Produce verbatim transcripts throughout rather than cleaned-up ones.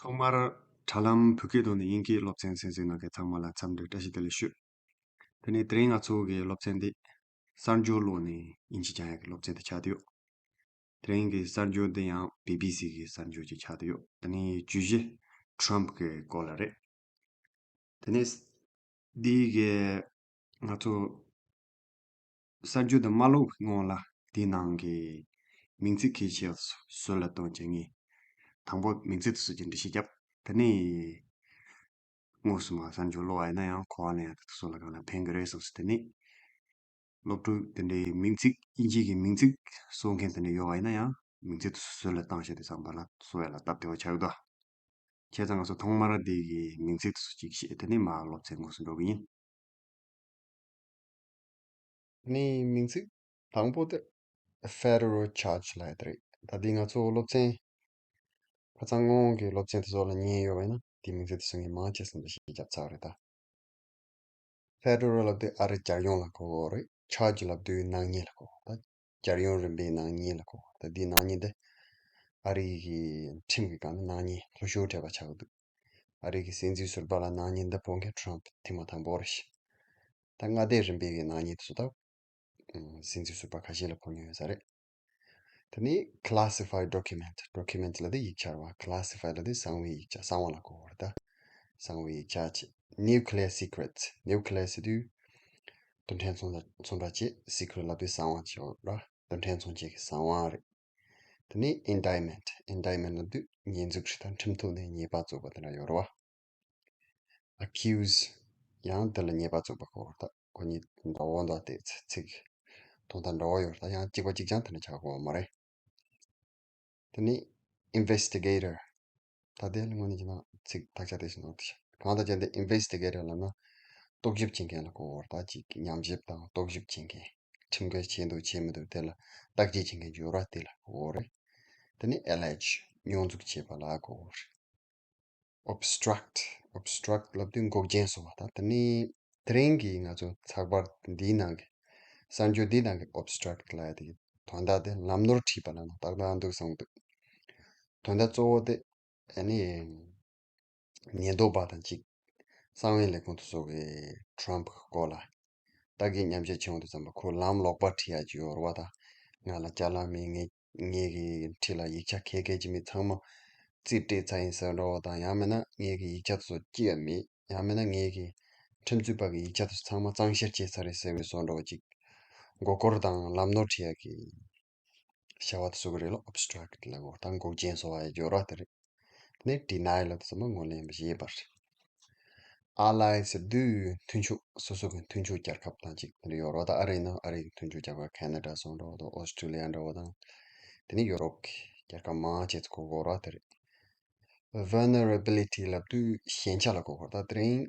ཐོག་མར་དྲ་ལམ་བོད་སྐད་ཐོག་ནས་དབྱིན་སྐད་སློབ་ཚན་གསན་གཟིགས་གནང་མཁན་ཚང་མ་ལ་འཚམས་འདྲི་བཀྲ་ཤིས་བདེ་ལེགས་ཞུ། དེ་ནས་དེ་རིང་ང་ཚོ་གི་སློབ་ཚན་འདི་གསར་འགྱུར་ཀློག་ནས་དབྱིན་ཇི་སྦྱང་ཡག་གི་སློབ་ཚན་དེ་ཆགས་བསྡད་ཡོད། དེ་རིང་གི་གསར་འགྱུར་འདི་ཡང་བི་བི་སི་གི་གསར་འགྱུར་ཅིག་ཆགས་བསྡད་ཡོད། དེ་ནས་བརྗོད་གཞི་ཊམ་གི་སྐོར་ལ་རེད། དེ་ནས་འདི་གི་ང་ཚོ་གསར་འགྱུར་འདི་མ་ཀློག་པའི་སྔོན་ལ་དེའི་ནང་གི་མིང་ཚིག་གལ་ཆེ་བ་ཚོ་ཟུར་ལ་བཏོན་བྱས། ངས་དང་པོ་མིང་ཚིག་དེ་ཚོ་ཅིག་འགྲེལ་བཤད་བརྒྱབ། དེ་ནས་དངོས་སུ་མར་གསར་འགྱུར་ཀློག་པ་ཡིན་ན་ཡང་གོ་བ་ལེན་ཡག་དེ་ཚོ་ལ་གང་ལ་ཕན་གི་རེད་བསམ་སོང་། དེ་ནས་སློབ་ཕྲུག་དེ་འདྲའི་མིང་ཚིག་དབྱིན་ཇི་གི་མིང་ཚིག་གསོག་མཁན་དེ་འདྲ་ཡོད་པ་ཡིན་ན་ཡང་མིང་ཚིག་དེ་ཚོ་ཟུར་ལ་བཏང་བྱས་དེ་ཚང་མ་ལ་གསོག་ཡག་ལ་སྟབས་བདེ་བ་ཆགས་ཀྱི་འདུག་བྱས་ཙང་ང་ཚོ་ཐོག་མར་འདི་གི་མིང་ཚིག་དེ་ཚོ་ཅིག་བཤད། དེ་ནས་མར་སློབ་ཚན་དངོས་སུ་འགྲོ་གི་ཡིན། ནི་མིང་ཚིག་དང་པོ་དེ་Federal Charge ལབ་ཡག་དེ་རེད། ད་འདི་ང་ཚོ་སློབ་ཚན་ཁ་སང་སྔོན་གྱི་སློབ་ཚན་དེ་ཚོ་ལ་ཉན་ཡོད་པ་ཡིན་ན་དེ་མིང་ཚིག་དེ་ཚོ་ངས་མང་ཆེ་ཙམ་དུ་ཞིབ་བརྒྱབ་ཚར་བ་རེད་ད། Federal ལབ་དུས་ཨ་རི་རྒྱལ་ཡོངས་ལ་གོ་གི་རེད། Charge ལབ་དུས་ནག་ཉེས་ལ་གོ་གི་རེད། ད་རྒྱལ་ཡོངས་རིམ་པའི་ནག་ཉེས་ལ་གོ་གི་རེད། ད་འདི་ནག་ཉེས་འདི་ཨ་རི་གི་ཁྲིམས་ཀྱི་སྒང་ནས་ནག་ཉེས་ལྷོད་ཤོས་འཕྲད་པ་ཆགས་ཀྱི་འདུག་ཨ་རི་གི་སྲིད་འཛིན་ཟུར་པ་ལ་ནག་ཉེས་འདི་ཕོག་མཁན་ཊམ་ཐེངས་མ་དང་པོ་རེད་ཤག་ད་མངའ་སྡེ་རིམ་པའི་གི་ནག་ཉེས་དེ་ཚོ་ད་སྲིད་འཛིན་ཟུར་པ་ཁ་ཤས་ལ་ཕོག་མྱོང་ཡོད་ས་རེད། དེ་ནས་classified document, document ལབ་དུས་ཡིག་ཆ་རེད་བ། Classified ལབ་དུས་གསང་བའི་ཡིག་ཆ། གསང་བ་ལ་གོ་གི་རེད་ད། གསང་བའི་ཡིག་ཆ་བྱས། Nuclear secrets, nuclear ཟེར་དུས་རྡུལ་ཕྲན་ཚོང་ཚོང་འདྲ་བྱས། Secret ལབ་དུས་གསང་བ་བྱས་ར། རྡུལ་ཕྲན་ཚོང་བྱེད་ཀྱི་གསང་བ་རེད། དེ་ནས་indictment, indictment ལབ་དུས་ཉེས་འཛུགས་རེད་ད། ཁྲིམས་ཐོག་ནས་ཉེས་པ་བཙུགས་པ་དེ་འདྲ་ཡོད་རེད་བ། Accuse ཡང་དེ་ལ་ཉེས་པ་བཙུགས་པ་གོ་བར་ཐག་ཁོ་གཉིས་འདྲ་བོ་འདུག་སྟེ་ཚིག་དོན་དག་འདྲ་བོ་ཡོད་རེད་ད། ཡང་གཅིག་པ་གཅིག་རྐྱང་དེ་འདྲ་ཆགས་དགོས་པ་མ་རེད། དེ་ནས་investigator ད་དེ་ལ་དངོས་གནས་བྱས་ན་ཚིག་དག་ཆ་དེ་བཞིན་འདུག་སྟེ། གང་ལྟར་བྱས་ཏེ་investigator ལབ་ན་རྟོག་ཞིབ་བྱེད་མཁན་ལ་གོ་བར་ཐག་ཅིག་ཉམས་ཞིབ་དང་རྟོག་ཞིབ་བྱེད་མཁན། ཁྲིམས་འགལ་བྱས་འདུག་བྱས་མི་འདུག་དེ་ལ་བརྟག་དཔྱད་བྱེད་མཁན་ཡོད་ར། དེ་ལ་གོ་བ་རེད། དེ་ནས་allege ཉོག་འཛུགས་བྱས་པ་ལ་གོ་བ་རེད། Obstruct, obstruct ལབ་དུས་འགོག་རྐྱེན་བཟོ་བ་དང་། དེ་ནས་དེ་རིང་གི་ང་ཚོ་ཚགས་པར་འདིའི་ནང་གི་གསར་འགྱུར་འདིའི་ནང་གི་obstruct ལབ་ཡག་དེ་གི་དོན་དག་དེ་ལམ་ནོར་བྲིས་པ་ལ་ན་ཏག་ཏག་འདུག་བསམ་གི་འདུག་དོན་དག་གཙོ་བོ་དེ་ཨ་ནི་ཉེན་རྟོག་པ་དང་གཅིག་གསང་བའི་ལས་ཁུངས་དེ་ཚོ་གི་ཊམ་གི་སྐོར་ལ་ལྟ་གི་ཉམས་ཞིབ་བྱེད་ཡོང་དུས་ཙམ་པ་ཁོ་ལམ་ལོག་པ་ཁྲིད་ཡག་ཅིག་ཡོད་རེད་བ། ད་ང་ལ་ཅ་ལག་མེད། ངས་ངེད་ཀྱི་འཁྲིས་ལ་ཡིག་ཆ་གལ་གལ་ཅིག་མེད། ཚང་མ་རྩིས་སྤྲད་ཚར་ཡིན་ཟེར་འདྲ་བོ་དང་། ཡང་མིན་ན་ངེད་ཀྱི་ཡིག་ཆ་དེ་ཚོ་ཅི་ཡང་མེད། ཡང་མིན་ན་ངེད་ཀྱི་ཁྲིམས་རྩོད་པ་གི་ཡིག་ཆ་དེ་ཚོ་ཚང་མ་གཙང་བཤེར་བྱས་ཚར་རེད་ཟེར་བའི་བཟོ་འདྲ་བོ་ཅིག་མགོ་སྐོར་དང་ལམ་ནོར་ཁྲིད་ཡག་གི་བྱ་བ་དེ་ཚོ་གི་རིགས་ལ་obstruct ལབ་དགོས། ད་འགོག་རྐྱེན་བཟོ་བ་ཡི་སྦྱོར་བ་དེ་རེད། དེ་ནས་deny ལབ་དུས་ཙམ་པ་ངོས་ལེན་བྱེད་པ་རེད། Ally ཟེར་དུས་མཐུན་ཕྱོགས། སོ་སོ་གི་མཐུན་ཕྱོགས་རྒྱལ་ཁབ་དང་གཅིག་དེ་འདྲ་ཡོད་རེད་བ། ད་ཨ་རི་ནང་ཨ་རི་གི་མཐུན་ཕྱོགས་རྒྱལ་ཁབ་Canada སོང་འདྲ་བོ་དང་Australia འདྲ་བོ་དང་། དེ་ནས་ཡོ་རོབ་ཀྱི་རྒྱལ་ཁབ་མང་ཆེ་ཚོ་གོ་གི་ཡོད་རེད་བ། དེ་རེད། Vulnerability ལབ་དུས་ཞན་ཆ་ལ་གོ་གི་ཡོད་རེད། ད་དེ་རིང་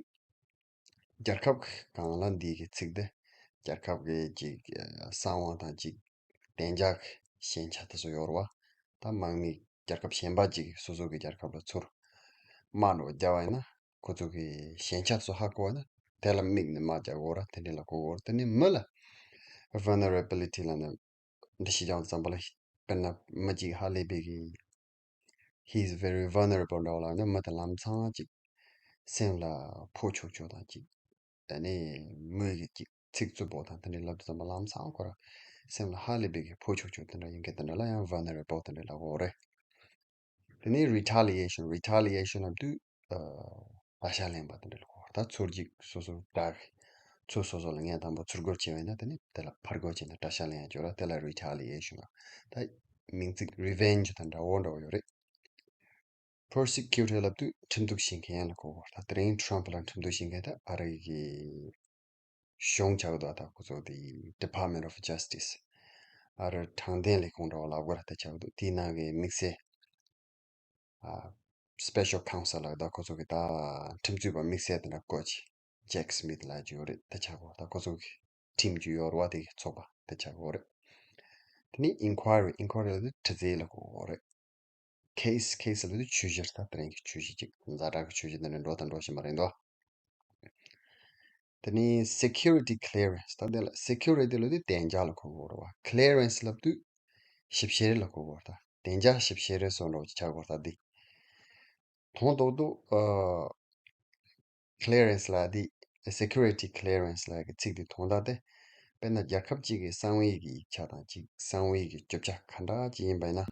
རྒྱལ་ཁབ་གང་ལ་འདི་གི་ཚིག་འདི་རྒྱལ་ཁབ་ཀྱི་ཅིག་གསང་བ་དང་ཅིག་བདེ་འཇགས་ཀྱི་ཞན་ཆ་དེ་ཚོ་ཡོད་རེད་བ། ད་དམག་མི་རྒྱལ་ཁབ་གཞན་པ་ཅིག་སོ་སོ་གི་རྒྱལ་ཁབ་ལ་ཚུར་དམག་འདྲ་བོ་རྒྱག་པ་ཡིན་ན་ཁོ་ཚོ་གི་ཞན་ཆ་དེ་ཚོ་ཧ་གོ་བ་ན་དེ་ལ་དམིགས་ནས་དམག་རྒྱག་དགོས་རེད། དེ་འདྲ་ལ་གོ་དགོས་རེད། དེ་ནས་མི་ལ་vulnerability ལབ་ན་འདི་ཞིག་ཀྱང་ཙམ་པ་ལ་དཔེར་ན་མི་གཅིག་ཧ་ལས་པའི་གི He is very vulnerable འདྲ་བོ་ལབ་ན་མི་དེ་ལམ་སང་ཅིག་སེམས་ལ་ཕོག་ཆོག་ཆོག་དང་ཅིག་ཨ་ནི་མོས་ཀྱི་ཅིག་ཚིག་རྩུབ་པོ་དང་དེ་འདྲ་ལབ་དུས་ཙམ་པ་ལམ་སང་ཁོ་རང་སེམས་ལ་ཧ་ལས་པའི་གི་ཕོག་ཆོག་ཆོག་དེ་འདྲ་ཡིན་མཁན་དེ་འདྲ་ལ་ཡང་vulnerable དེ་འདྲ་ལབ་དགོས་རེད། དེ་ནས་retaliation, retaliation ལབ་དུས་ཨ་གྲལ་ལ་ལེན་པ་དེ་འདྲ་ལ་གོ་བ། ད་ཚུར་ཅིག་སོ་སོ་དགྲ་ཚུར་སོ་སོ་ལ་ངས་དང་པོ་ཚུར་རྒོལ་བྱས་པ་ཡིན་ན་དེ་ནས་དེ་ལ་ཕར་རྒོལ་བྱས་ནས་གྲལ་ལ་ལེན་ཡག་ཅིག་ཡོད་རེད། དེ་ལ་retaliation ལབ། ད་མིང་ཚིག་revenge དང་འདྲ་བོ་འདྲ་བོ་ཡོད་རེད། Prosecutor ལབ་དུས་ཁྲིམས་གཏུག་བྱེད་མཁན་ལ་གོ་བ། ད་དེ་རིང་Trump ལ་ཁྲིམས་གཏུག་བྱེད་མཁན་ད་ཨ་རི་གི་གཞུང་ཆགས་འདུག་ད་ཁོ་ཚོ་དེ་Department of Justice ཨ་རི་དྲང་བདེན་ལས་ཁུངས་འདྲ་བོ་ལབ་དགོས་ར། དེ་ཆགས་འདུག་དེའི་ནང་གི་དམིགས་བསལ་ཨ་special counsel ལབ། ད་ཁོ་ཚོ་གི་ད་ཁྲིམས་རྩོད་པ་དམིགས་བསལ་དེ་འདྲ་བསྐོས་བྱས། Jack Smith ལབ་ཅིག་ཡོད་རེད། དེ་ཆགས་འདུག་ད་ཁོ་ཚོ་གི་team ཅིག་ཡོད་རེད་བ། དེ་གི་ཚོགས་པ་དེ་ཆགས་འདུག་རེད། དེ་ནས་inquiry, inquiry ལབ་དུས་དྲི་རྩད་ལ་གོ་གི་རེད། Case, case ལབ་དུས་ཆོས་གཞི་རེད། ད་དེ་རིང་གི་ཆོས་གཞི་ཅིག་ཛ་དྲག་གི་ཆོས་གཞི་འདི་འདྲ་འགྲོ་དང་འགྲོ་བཞིན་པ་རེད་འདུག་དེ་ནས་security clearance ད་དེ་ལ་security ལབ་དུས་བདེ་འཇགས་ལ་གོ་གི་རེད་བ། Clearance ལབ་དུས་ཞིབ་བཤེར་ལ་གོ་གི་རེད། ད་བདེ་འཇགས་ཞིབ་བཤེར་སོགས་འདྲ་བོ་ཅིག་ཆགས་གི་རེད། ད་འདི་ མཐོང་ཏོག་ཏོག་ཨ། clearance་ལ་དེ། security clearance་ལ་གི་ཚིག་དེ་མཐོང་ད་དེ། དཔེར་ན་རྒྱལ་ཁབ་ཅིག་གི་གསང་བའི་གི་ཡིག་ཆ་དང་ཅིག་གསང་བའི་གི་རྒྱུ་ཆ་ག་འདྲ་ཅིག་ཡིན་པ་ཡིན་ན།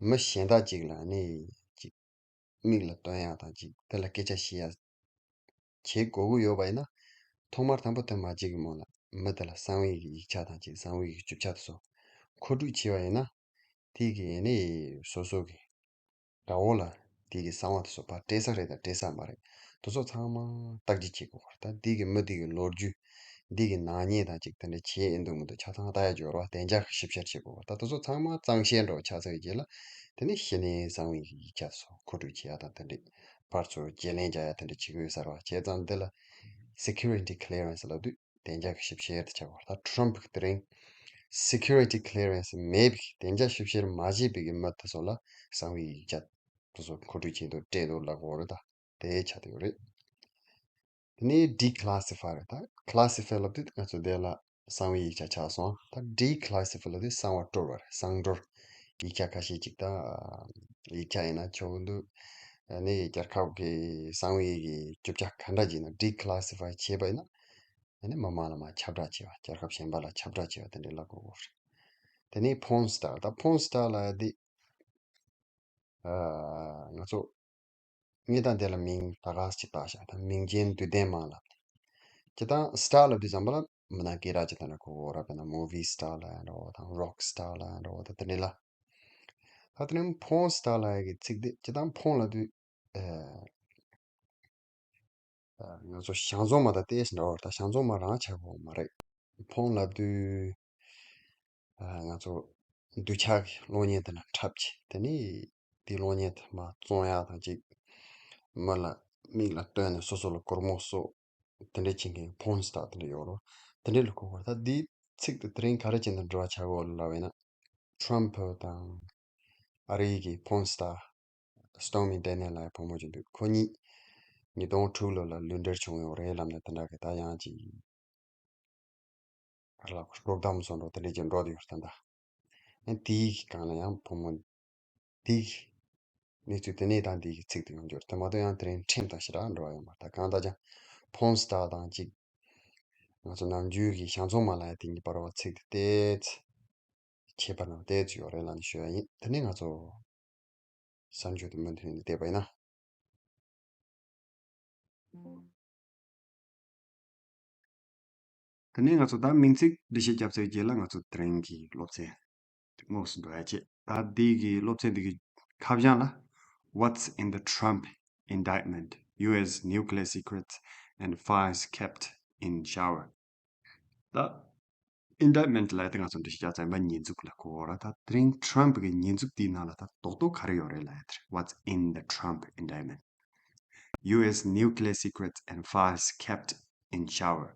མི་གཞན་དག་ཅིག་ལ་ནི་ཅིག་མིག་ལ་སྟོན་ཡག་དང་ཅིག་དེ་ལ་སྐད་ཆ་བཤད་ཡག་བྱེད་དགོས་ཀྱི་ཡོད་པ་ཡིན་ན། ཐོག་མར་དང་པོ་དེ་མ་བྱེད་ཀྱི་སྔོན་ལ་མི་དེ་ལ་གསང་བའི་གི་ཡིག་ཆ་དང་ཅིག་གསང་བའི་གི་རྒྱུ་ཆ་དེ་ཚོ་མཁོ་སྤྲོད་བྱས་པ་ཡིན་ན། དེ་གི་ནི་སོ་སོ་གི་དགྲ་བོ་ལ་དེ་གི་གསང་བ་དེ་ཚོ་ཕར་སྤྲད་ས་རེད་དང་སྤྲད་ས་མ་རེད། དེ་ཚོ་ཚང་མ་བརྟག་དཔྱད་བྱེད་དགོས་པ་རེད། ད་དེ་གི་མི་དེ་གི་ལོ་རྒྱུས། འདི་གི་ནག་ཉེས་དང་ཅིག་དེ་འདྲ་བྱེད་ཨེ་འདུག་མི་འདུག་ཆ་ཚང་ལྟ་ཡ་འབྱོར་བ་བདེ་འཇགས་ཀྱི་ཞིབ་བཤེར་བྱེད་དགོས་པ། ད་དེ་ཚོ་ཚང་མ་གཙང་བཤེར་འདྲ་བོ་ཆགས་ཚར་བའི་རྗེས་ལ། དེ་ནས་གཞི་ནས་གསང་བའི་ཡིག་ཆ་ཚོ་མཁོ་སྤྲོད་བྱེད་ཡ་དང་དེ་འདྲའི་ཕར་ཚུར་བརྗེ་ལེན་བྱ་ཡ་དེ་འདྲ་བྱེད་ཀྱི་ཡོད་ས་རེད་བ། བྱས་ཙང་འདི་ལ་security clearance་ལབ་དུས་བདེ་འཇགས་ཀྱི་ཞིབ་བཤེར་དེ་ཆགས་པ་རེད། ད་Trump་གི་དེ་རིང་security clearance་མེད་པའི་བདེ་འཇགས་ཞིབ་བཤེར་མ་བྱས་པའི་གི་མི་དེ་ཚོ་ལ་གསང་བའི་ཡིག་ཆ་དེ་ཚོ་མཁོ་སྤྲོད་བྱེད་འདུག་སྤྲད་འདུག་ལབ་དགོས་རེད། ད་དེ་ཆགས་བསྡད་ཡོད་རེད། དེ་ནས་declassify་རེད། ད་classify་ལབ་དུས་ང་ཚོ་འདི་ལ་གསང་བའི་ཡིག་ཆ་ཆགས་སོང་། ད་declassify་ལབ་དུས་གསང་བ་སྤྲོར་བ་རེད། གསང་སྤྲོར། ཡིག་ཆ་ཁ་ཤས་ཅིག་ད་ཡིག་ཆ་ཡིན་ན་ཆོག་གི་འདུག་ཨ་ནི་རྒྱལ་ཁབ་ཀྱི་གསང་བའི་གི་རྒྱུ་ཆ་ག་འདྲ་ཅིག་ཡིན་ན་declassify་བྱས་པ་ཡིན་ན། ཨ་ནི་མི་མང་ལ་མར་ཁྱབ་བསྒྲགས་བྱས་པ། རྒྱལ་ཁབ་གཞན་པ་ལ་ཁྱབ་བསྒྲགས་བྱས་པ་དེ་འདྲའི་ལབ་དགོས་རེད། དེ་ནས་porn star། ད་porn star་ལབ་ཡ་དེ། ཨ། ང་ཚོ་ངས་ད་འདི་ལ་མིང་ད་ག་ཅིག་བཏགས་བཞག་ད་མིང་ཅན་འདུས་ལྡན་མ་ལབ་ནས། སྤྱིར་བཏང་star་ལབ་དུས་ཙམ་པ་ལ་མི་སྣ་སྐད་གྲགས་ཅིག་དང་འདྲ་གོ་གོ་ར། དཔེར་ན་movie star་ལབ་ཡ་འདྲ་བོ་དང་rock star་ལབ་ཡ་འདྲ་བོ་ད་དེ་འདྲ་ལ། ད་དེ་ནས་porn star་ལབ་ཡ་གི་ཚིག་དེ་སྤྱིར་བཏང་porn་ལབ་དུས། ཨ། ང་ཚོ་གཞང་འཛོམས་མ་དང་ཏོག་ཙམ་འདྲ་བོ་རེད། ད་གཞང་འཛོམས་མ་རང་ཆགས་ཀྱི་ཡོད་མ་རེད། porn་ལབ་དུས། ཨ། ང་ཚོ་འདོད་ཆགས་ཀྱི་གློག་བརྙན་དེ་ལ་འཁྲབ་བྱས། དེ་ནས་དེའི་གློག་བརྙན་དེ་མར་བཙོང་ཡག་དང་ཅིག་མི་ལ་མིག་ལ་སྟོན་ནས་སོ་སོ་ལ་སྒོར་མོ་གསོག་དེ་འདྲ་བྱེད་མཁན་porn star་དེ་འདྲ་ཡོད་རེད། དེ་འདྲ་ལ་གོ་དགོས་རེད། ད་འདིའི་ཚིག་དེ་དེ་རིང་ག་རེ་བྱས་ནས་འབྲེལ་བ་ཆགས་ཀྱི་ཡོད་ལབ་པ་ཡིན་ན། Trump་དང་ཨ་རིའི་གི་porn star Stormy Daniels་ལབ་ཡ་བུ་མོ་ཅིག་འདུག་ཁོ་གཉིས་ཉིས་སྟོང་དྲུག་ལོ་ལ་ལུས་འབྲེལ་བྱུང་ཡོད་རེད་ལབ་ནས་དེ་འདྲ་གི་ད་ཡང་ཅིག་ཨ་ལ་དཀྲོག་གཏམ་བཟོ་འདྲ་དེ་འདྲ་ཅིག་འགྲོ་བསྡད་ཡོད་རེད་ད། ཨ་དེའི་སྒང་ལ་ཡང་བུ་མོ་དེའི་གནས་ཚུལ་དེ་ནས་ད་འདི་གི་ཚིག་དེ་ཡོང་རྒྱུ་རེད། དེ་མ་གཏོགས་ཡང་དེ་རིང་ཁྲིམས་དང་ཞེ་དྲག་འབྲེལ་བ་ཡོད་མ་རེད། ད་གང་ལྟར་ཀྱང་porn star་དང་ཅིག་ང་ཚོ་ནམ་རྒྱུན་གྱི་གཞང་འཛོམས་མ་ལབ་ཡ་དེ་གཉིས་བར་བ་ཚིག་དེ་ཏོག་ཙམ་ཁྱད་པར་ནང་ཏོག་ཙམ་ཡོད་རེད་ལབ་ནས་ཞུ་ཡ་ཡིན། དེ་ནས་ང་ཚོ་གསར་འགྱུར་དེ་མུ་མཐུད་ནས་བལྟས་པ་ཡིན་ན། དེ་ནས་ང་ཚོ་ད་མིང་ཚིག་འགྲེལ་བཤད་བརྒྱབ་ཚར་རྗེས་ལ་ང་ཚོ་དེ་རིང་གི་སློབ་ཚན་དངོས་སུ་འགྲོ་ཡ་བྱེད། ད་འདི་གི་སློབ་ཚན་འདི་གི་ཁ་བྱང་ལ། What's in the Trump indictment? U S nuclear secrets and files kept in shower. ད་indictment་ལབ་ཡ་དེ་ང་ཚོ་འདི་ཞིག་ཅག་ཚན་པ་ཉེས་འཛུགས་ལ་གོ་བ་ར། ད་དེ་རིང་Trump་གི་ཉེས་འཛུགས་དེའི་ནང་ལ་ད་རྡོག་རྡོག་ག་རེ་ཡོད་རེད་ལབ་ཡ་དེ་རེད། What's in the Trump indictment? U S nuclear secrets and files kept in shower.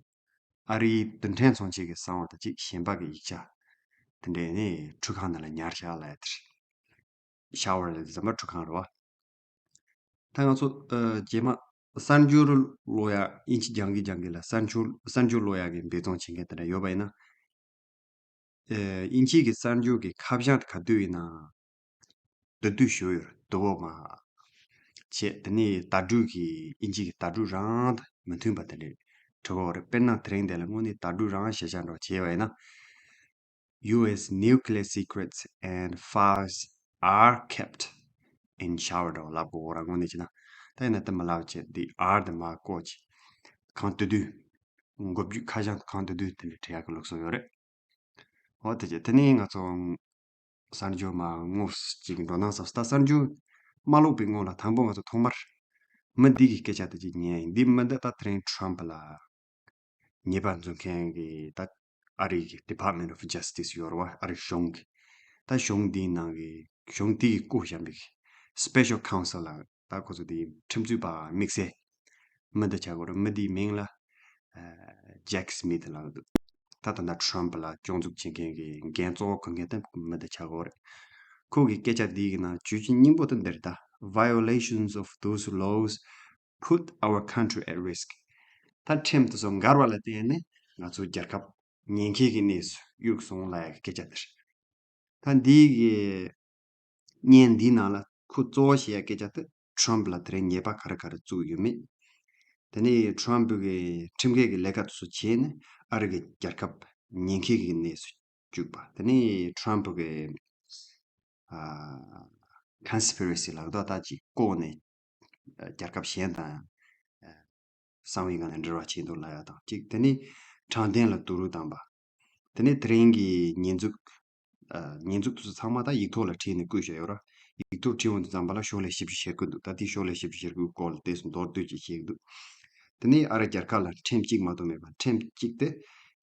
ཨ་རིའི་རྡུལ་ཕྲན་ཚོང་ཆེན་གྱི་གསང་བ་དང་གཅིག་གཞན་པ་གི་ཡིག་ཆ་དེ་འདྲས་ནི་ཁྲུས་ཁང་ནང་ལ་ཉར་བཞག་ལབ་ཡ་དེ་རེད། Shower་ལབ་དུས་ཙམ་པ་ཁྲུས་ཁང་རེད་བ། ད་ང་ཚོ་ཨ་རྗེས་མ་གསར་འགྱུར་ཀློག་ཡག་དབྱིན་ཇི་སྦྱང་གིན་སྦྱང་གིན་ལ་གསར་འགྱུར་གསར་འགྱུར་ཀློག་ཡག་གི་འབད་བརྩོན་བྱེད་མཁན་དེ་འདྲ་ཡོད་པ་ཡིན་ན། ཨ་དབྱིན་ཇི་གི་གསར་འགྱུར་གྱི་ཁ་བྱང་དེ་ག་དུས་ཡིན་ན། བསྡུ་བསྡུ་ཞུ་ཡོད་རེད། བསྡུ་བོ་མ་བྱས། དེ་ནས་བརྡ་སྤྲོད་ཀྱི་དབྱིན་ཇི་གི་བརྡ་སྤྲོད་རང་དང་མི་མཐུན་པ་དེ་འདྲས་འབྲི་གོ་རེད། དཔེར་ན་དེ་རིང་འདི་ལ་དངོས་གནས་བརྡ་སྤྲོད་རང་ཞེ་དྲག་འདྲ་བྱས་པ་ཡིན་ན། U S nuclear secrets and files are kept in shower་འདྲ་བ་ལབ་དགོས་ར། དངོས་གནས་བྱས་ན་ད་ཡིན་ན་དེ་མ་ལབ་བྱས། འདི་are་དེ་མ་བཀོལ་བྱས། གང་བསྡུ་བསྡུ། འགོ་བརྗོད་ཁ་བྱང་གང་བསྡུ་བསྡུ་དེ་འདྲ་བྲིས་ཡག་གི་ལུགས་སྲོལ་ཡོད་རེད། འོ་དེ་བྱས། དེ་ནས་ང་ཚོ་གསར་འགྱུར་མར་དངོས་སུ་ཅིག་འགྲོ་ན་བསམ། ད་གསར་འགྱུར་མ་ཀློག་པའི་སྔོན་ལ་དང་པོ་ང་ཚོ་ཐོག་མར་མི་འདི་གི་སྐད་ཆ་དེ་ཅིག་ཉན་ཡིན། འདི་མི་འདི་ད་དེ་རིང་Trump་ལ་ཉེས་པ་འཛུགས་མཁན་གྱི་ད་ཨ་རི་གི་Department of Justice་ཡོད་རེད་བ། ཨ་རི་གཞུང་གི། ད་གཞུང་འདིའི་ནང་གི་གཞུང་འདི་གི་བསྐོ་བཞག་པའི་Special Counsel་ད་ཁོ་ཚོ་འདི་ཁྲིམས་རྩོད་པ་དམིགས་བསལ་མི་འདི་ཆགས་ཀྱི་ཡོད་རེད། མི་འདིའི་མིང་ལ་ཨ་Jack Smith་ལབ་འདུག་ད་ད་ལྟ་Trump་ལ་སྐྱོན་འཛུགས་བྱེད་མཁན་གྱི་འགན་གཙོ་བོ་འཁུར་མཁན་དེ་མི་འདི་ཆགས་ཀྱི་ཡོད་རེད། ཁོ་གི་སྐད་ཆ་འདི་གི་ནང་བརྗོད་གཞི་སྙིང་པོ་དེ་འདི་རེད། ད་violations of those laws put our country at risk. ད་ཁྲིམས་དེ་ཚོ་འགལ་བ་ལ་བརྟེན་ནས་ང་ཚོ་རྒྱལ་ཁབ་ཉེན་ཁའི་གི་གནས་སུ་གཡུགས་སོང་ལབ་ཡ་གི་སྐད་ཆ་དེ་རེད། ད་འདི་གི་བརྙན་འདིའི་ནང་ལ་ཁོ་གཙོ་བོ་བཤད་ཡ་སྐད་ཆ་དེ་ Trump་ལ་དེ་རིང་ཉེས་པ་ག་རེ་ག་རེ་བཙུགས་ཡོད་མེད། དེ་ནས་Trump་གི་ཁྲིམས་འགལ་གྱི་ལས་ཀ་དེ་ཚོ་བྱས་ནས་ཨ་རི་གི་རྒྱལ་ཁབ་ཉེན་ཁའི་གི་གནས་སུ་བཅུག་པ། དེ་ནས་Trump་གི་ཨ་conspiracy་ལབ་དོ་ད་ཅིག་ལྐོག་ནས་རྒྱལ་ཁབ་གཞན་དང་གསང་བའི་ངང་ནས་འབྲེལ་བ་བྱས་འདུག་ལབ་ཡ་དང་གཅིག་དེ་ནས་དྲང་བདེན་ལ་རྡོག་རོལ་བཏང་པ། དེ་ནས་དེ་རིང་གི་ཉེས་འཛུགས་ཉེས་འཛུགས་དེ་ཚོ་ཚང་མ་ད་ཡིག་ཐོག་ལ་བྲིས་ནས་བཀོད་བཞག་ཡོད་ར། ཡིག་ཐོག་བྲིས་འོང་དུས་ཙམ་པ་ལ་ཤོག་ལྷེ་བཞི་བཅུ་ཞེ་དགུ་འདུག་ད་ལྟའི་ཤོག་ལྷེ་བཞི་བཅུ་ཞེ་དགུ་སྐོར་ལ་ཏོག་ཙམ་མདོར་བསྡུས་ཅིག་བཤད་ཀྱི་འདུག་དེ་ནས་ཨ་རི་རྒྱལ་ཁབ་ལ་ཁྲིམས་གཅིག་མ་གཏོགས་མེད་པ། ཁྲིམས་གཅིག་དེ་